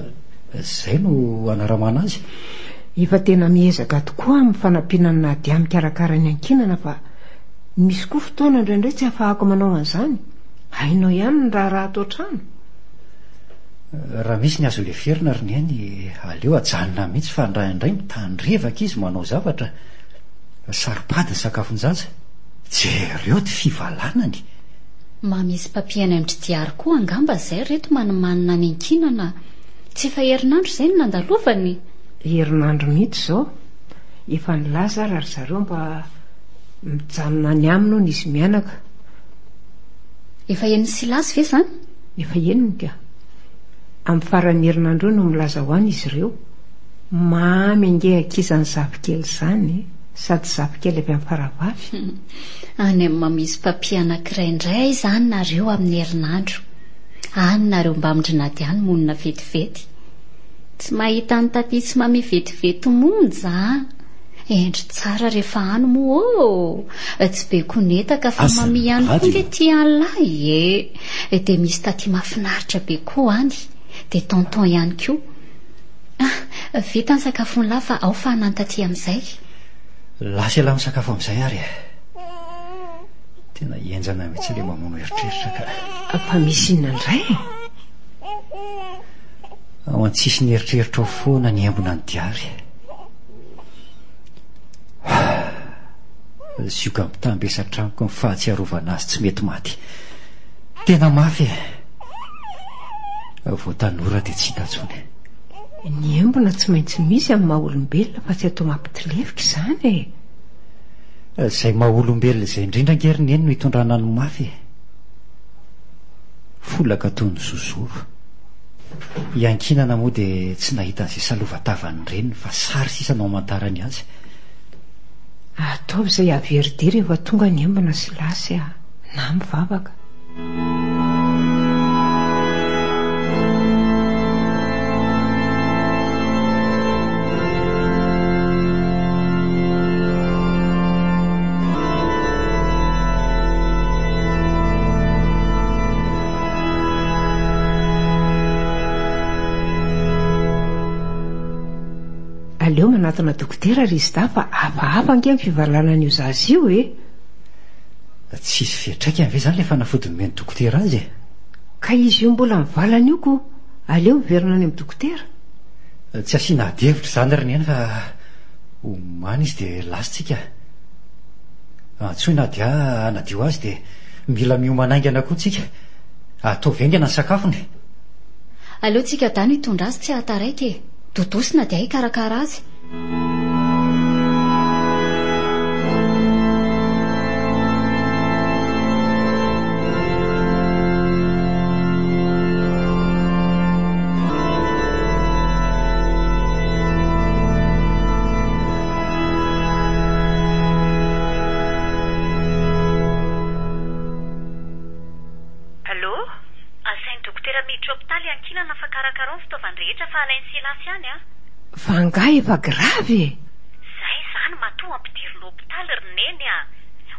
izay no anaramana azy. Efa tena miezaka tokoa amin'ny fanampiana an'i Nadia mikarakara ny ankinana fa misy koa fotoana indraindray tsy ahafahako manao an'izany. Hainao ihany ny raharaha ato an-trano. Raha misy ny azo leferina ry Neny, aleo ajanona mihitsy fa indraindray mitandrevaka izy manao zavatra. Saro-pady ny sakafon-jaza. Jereo ty fivalanany. Mba misy mpampihaino amin-dry Diary koa angamba izay ry reto manimanina any ankinana. Tsy efa herinandro izay no nandalovany? Herinandro mihitsy izao. Efa nilaza ary ry zareo mba mijanona any aminy hono izy mianaka. Efa henon'i Silasy ve izany? Efa henony ka. Amin'ny faran'ny herinandro eo no milaza ho any izy ireo. Mamy ange akia izany zafikely izany e! Sady zafikely avy amin'ny faravavy. Any amin'ny mamisy papy anankiray indray izany nareo amin'ny herinandro. Any nareo mbamin-dry Nadia no monina vetivety. Tsy mahita an'i Taty sy Mami vetivety monja an! Hendry tsara rehefa any moa ô! Tsy be konetaka fa Mami ihany koa nge tia an'lahy e! Dia misy Taty mahafinaritra be koa any. Dia Tonton ihany koa. Ah! Vita ny sakafon'lah fa ao fa hanano taty amin'izay. Lasa ialahy misakafo amin'izay ary e! Tena henjana mihitsy ilay mamono eritreritra ka. Fa misy inona indray e? Ao an-tsisin'ny eritreritra ao foana ny embona ny diary. Zioga mitambesatra amiko ny fahatsiarovana azy tsy mety maty. Tena mafy e! Vao tanora dia tsy hita intsony. Ny embona tsy maintsy misy amin'ny maha olombelona fa tsy atao mampitilefika izany e! Izay maha olombelona izay indrindra ange ry Neny no itondrana ny mafy e! Folaka toy ny zozoro. Iankinana moa dia tsy nahita an'izay salova-tavan'ny reniny fa sary sisa no amantarany azy. Ataovy izay hahavery-dia rehefa tonga ny embona sy lasy a! Na mivavaka. Aleo manatona dokotera ry Zda fa hafahafa ange ny fivalanan'io zaza io e! Tsisy fiantraikany ve izany ilay fanafody nomen'ny dokotera azy e? Ka izy io mbola mivalana io ko! Aleo miverina any amin'ny dokotera. Tsy asiana ady hevitra izany ry Neny fa omany izy dia lasa tsika. Antsoy Nadia hanadio azy dia mila miomana haingana koa tsika. Ataovy haingana ny sakafony. Aleo tsika dahy no hitondra azy tsy hahataraiky e! Dodo sy Nadia hikarakara azy. Allô? Asain'ny dokotera miditra hopitaly ankilana fa karaha. Fa angaha efa grave e? Zay izany matoa ampidirina hopitaly ry Neny a!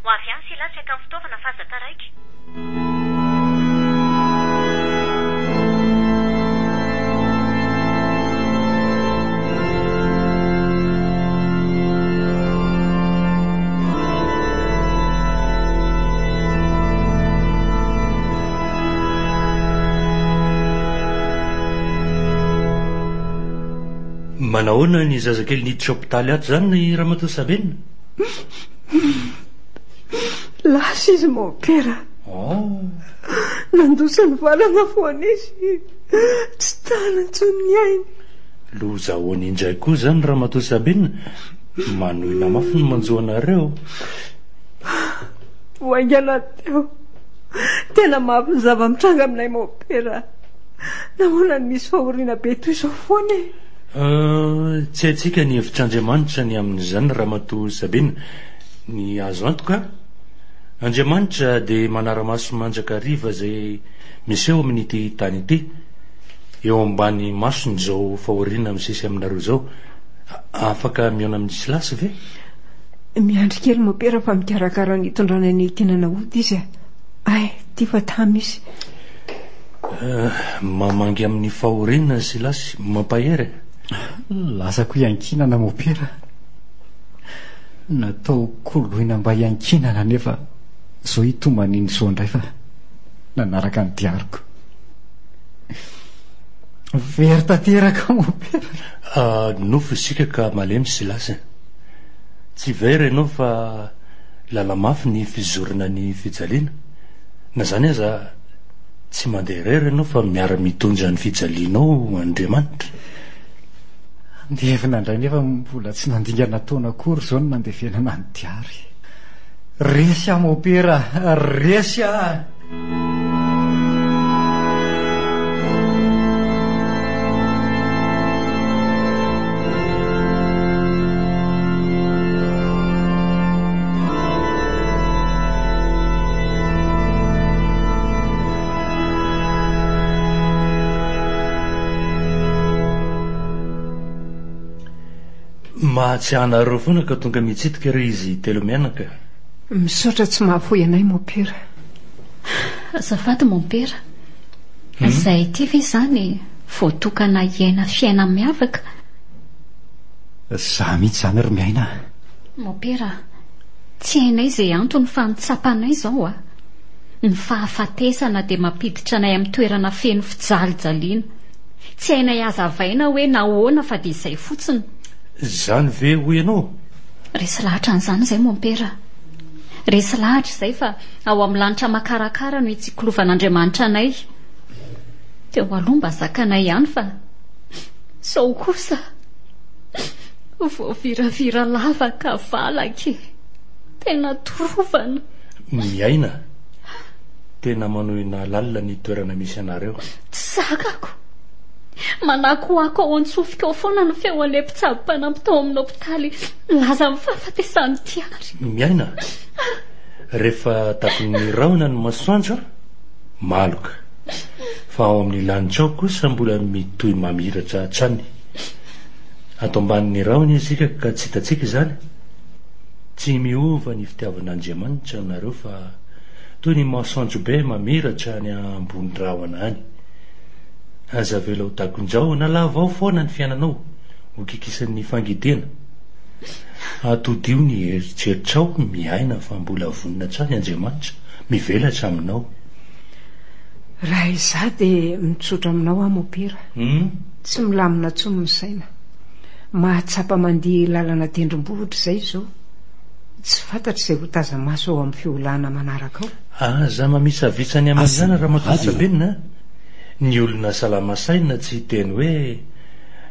Ho avy any Silasy haka ny fitaovana fa aza taraiky. Manahoana ny zazakely niditra hopitaly ato izany Ramatoa Sabina? Lasa izy mompera. Oh. Nandosa ny valana foana izy. Tsy tana intsony ny ainy. Loza ahoana indray koa izany Ramatoa Sabina? Manohina mafy ny manjo anareo. Vao haingana teo. Tena mafy ny zava-mitranga aminay mompera. Nahoana no misy fahoriana be toy izao foana e? Euh, tsy haintsika ny hevitr'Andriamanitra ny amin'izany Ramatoa Sabina. Ny azo antoka, Andriamanitra dia manara-maso mandrakariva izay miseho amin'ity tany ity. Eo ambany masony izao fahoriana misesy aminareo izao. Afaka mihaona amin'i Silasy ve? Miandry kely mopera fa mikarakara ny hitondrana ny kinana hody izy a. Ay, ty fa tamy izy. Eh, mamangy amin'ny fahoriana Silasy, mampahery e. Lasako hiankinana mopera. Natao koloina mba hiankinana nefa zao hitomaniany zao indray fa nanaraka ny diariko. Very tanteraka mopera. Ah, nofo isika ka malemy Silasy. Tsy very ianao fa lala-mafy ny fizorana ny fijaliana. Na izany aza, tsy mandeha irery ianao fa miara-mitondra ny fijalianao Andriamanitra. Andevina indray nefa mbola tsy nandingana taona akory izao no nandevenana ny diary. Resy aho mopera, resy aho! Mahatsiahy anareo foana ka tonga mitsidika re izy telomianaka. Misaotra tsy mahafoy anay Mopera. Azafady Mompera. Izay ity ve izany voatokana hiaina fiaina miavaka? Za mihitsy izany ry Miaina a! Mompera, tsy hainay izay antony fa ny tsapanay izao a! Ny fahafatesana dia mampiditra anay amin'ny toerana feno fijalijaliana. Tsy hainay hazavaina hoe nahoana fa dia izay fotsiny. Izany ve hoy ianao? Resy lahatra an'izany izay Mompera. Resy lahatra izay fa ao amin'ny lanitra makarakara no hitsikilovan'Andriamanitra anay. Teo aloha mba zakanay ihany fa izao kosa voaviravira lava ka valaky e. Tena torovana. Miaina. Tena manohina lalina ny toerana misy anareo. Tsy zakako. Manakoako ao an-tsofiko ao foana ny feon'ilay mpitsabo mpanampy tao amin'ny hopitaly nilaza ny fahafatesan'i Tiary. Miaina. Rehefa takon'ny rahona ny masoandro, maloka. Fa ao amin'ny lanitra ao kosa mbola mitohy mamiratra hatrany. Ato ambanin'ny rahona isika ka tsy hitantsika izany. Tsy miova ny fitiavan'Andriamanitra anareo fa toy ny masoandro be mamiratra any ambony rahona any. Aza avela ho takon-drahona lava ao foana ny fiainanao, ho kikisan'ny fangidiana. Atodiho ny eritreritrao miaina fa mbola vonona hatrany Andriamanitra mivelatra aminao. Raha izaho dia mitsotra aminao aho mopera. Tsy milamina intsony ny saina. Mahatsapa mandia lalana tendrombohitra izay izao. Tsy fantatra izay ho taza-maso ao amin'ny fiolahana manaraka ao. Aza mamisavisa ny amin'izany Ramatoa Sabine a! Ny olona salama saina tsy hiteny hoe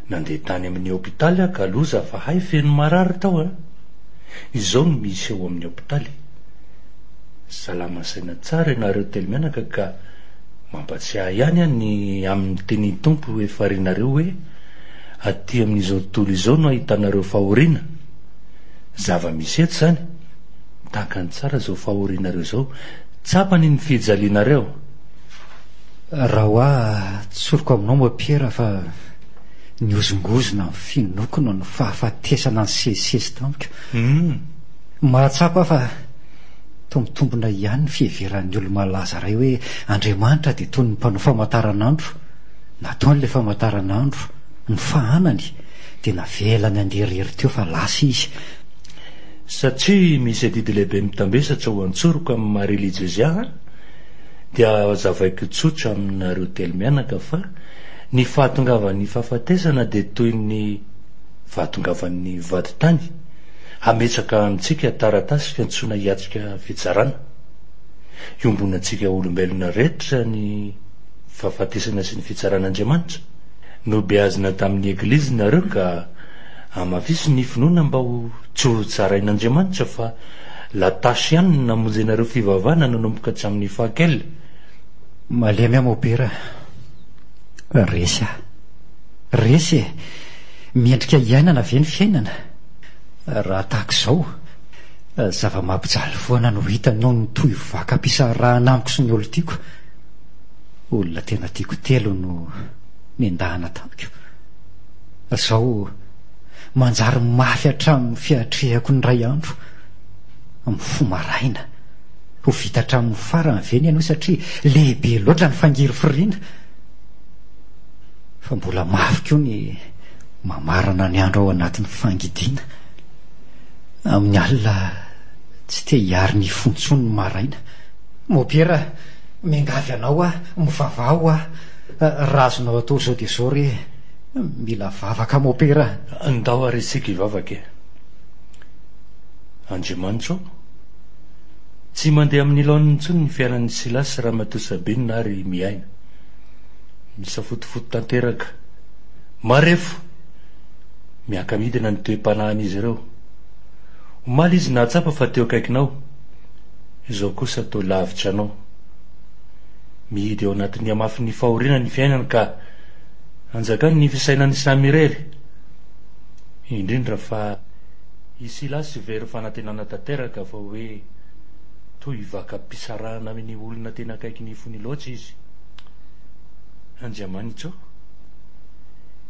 nandeha tany amin'ny hopitaly aho ka loza fa hay feno marary tao a! Izao no misy ao amin'ny hopitaly. Salama saina tsara ianareo telomianaka ka mampatsiahy ihany aho ny amin'ny tenin'ny Tompo efa renareo hoe aty amin'izao tontolo izao no ahitanareo fahoriana. Zava-misy eto izany. Takany tsara izao fahorianareo izao. Tsapany ny fijalianareo. Raha ho ahy, tsoriko aminao moa Pierre fa. Nihozongozona ny finoako noho ny fahafatesana nisesisesy tamiko. Mahatsapa aho fa toa mitombina ihany ny fiheveran'ny olo-malaza iray hoe Andriamanitra dia toy ny mpanao famantaranandro. Nataony ilay famantaranandro, nofahanany, dia navelany handeha irery teo fa lasa izy. Satria misy adidy lehibe mitambesatra ho antsoroka amin'ny maha relijiozy ahy, dia hazavaiko tsotra aminareo telo mianaka fa ny fahatongavan'ny fahafatesana dia toy ny fahatongavan'ny vadintany hametraka amintsika taratasy fiantsoana hiatrika fitsarana. Iombonantsika olombelona rehetra ny fahafatesana sy ny fitsaran'Andriamanitra. Nobeazina tamin'ny Eglizy nareo ka hamafiso ny finoana mba ho tsy ho tsarain'Andriamanitra fa la tâche ihany no namonjenareo fivavahana nanomboka hatramin'ny fahakely. Malemy aho mopera a. Resy aho. Resy e! Mendrika hiainana ve ny fiainana? Raha tahaka izao, zava-mampijaly foana no hita noho ny tohy vakam-pisarahana amiko sy ny olon-tiako. Olona tena tiako telo no nendahana tamiko. Izao manjary mafy hatramin'ny fiatrehako ny iray andro, mifoha maraina. Ho vita hatramin'ny farany ve ny anio satria lehibe loatra ny fangirifiriana? Fa mbola mafy koa ny mamarana ny andro ao anatin'ny fangidiana. Amin'ny alina tsy te hiary ny fo intsony ny maraina. Mompera, miangavy anao aho, mivavaha ho ahy. Raha azonao atao izao dia izao re. Mila vavaka Mompera. Ndao ary isika hivavaka e. Andriamanitra ô, tsy mandeha amin'ny laoniny intsony ny fiainan'i Silasy sy Ramatoa Sabine ary miaina. Misafotofoto tanteraka. Marefo! Miaka-midina ny toe-panahin'izy ireo. Omaly izy nahatsapa fa teo akaikinao, izao kosa toa lavitra anao. Mihidy ao anatin'ny hamafin'ny fahoriana ny fiainany ka anjakany ny fisainany samy irery. Indrindra fa i Silasy very fanantenana tanteraka fa hoe toy vakam-pisarahana amin'ny olona tena akaiky ny fony loatra izy. Andriamanitra ô,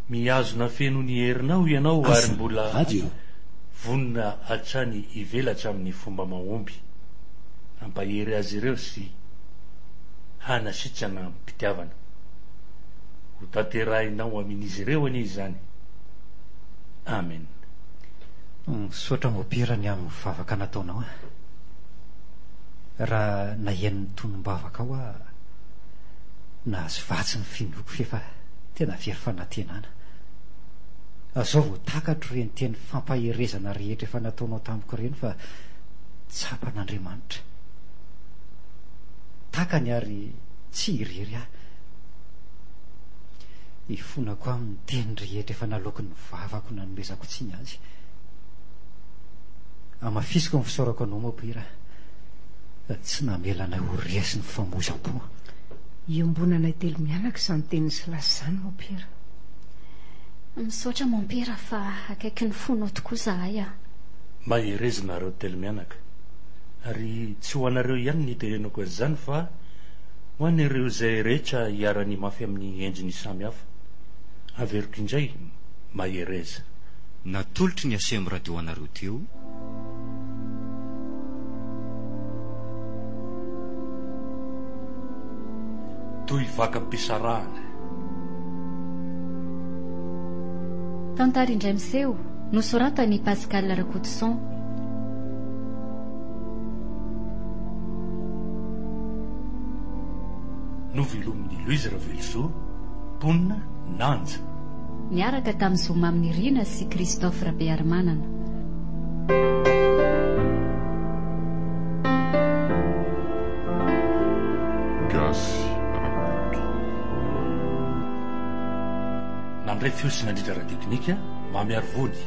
mihazona feno ny herinao ianao ary mbola vonona hatrany hivelatra amin'ny fomba mahomby hampahery azy ireo sy hanasitrana amim-pitiavana. Ho tanterahinao amin'izy ireo anie izany. Amen. Misaotra Mopera ny amin'ny vavaka nataonao a. Raha naheno ny tonom-bavakao aho, nahazo vatsy ny finoako f'efa tena very fanantenana. Zao vao takatro ireny teny fampaherezana rehetra efa nataonao tamiko ireny fa tsapan'Andriamanitra. Takany ary tsy irery aho. Ifonako aminy ny teny rehetra efa naloaky ny vavako nanomezako tsiny azy. Hamafisiko ny fisaorako anao Mopera tsy namela anay ho resy ny famoizam-po. Iombonanay telo mianaka izany tenin'i Silasy izany Mopera. Misaotra Mompera fa akaiky ny fonao tokoa zahay a. Mahereza nareo telo mianaka. Ary tsy ho anareo ihany ny itenenako an'izany fa ho an'ireo izay rehetra iharan'ny mafy amin'ny endriny samy hafa. Averiko indray, mahereza. Natolotry ny Aceem Radio anareo teo. Toy vakam-pisarahana. Tantara indray miseho, nosoratan'i Pascal Rakotoson. Novelomin'i Louise Ravelosoa, mponina Nanja. Niaraka tamin'i Zo Maminirina sy Christophe Rabearimanana. Gasy Rakoto. Nandray feo sy nandrindra ara-teknika, Mamy Arivony,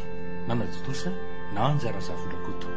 nanatontosa, Nanja Razafindrakoto.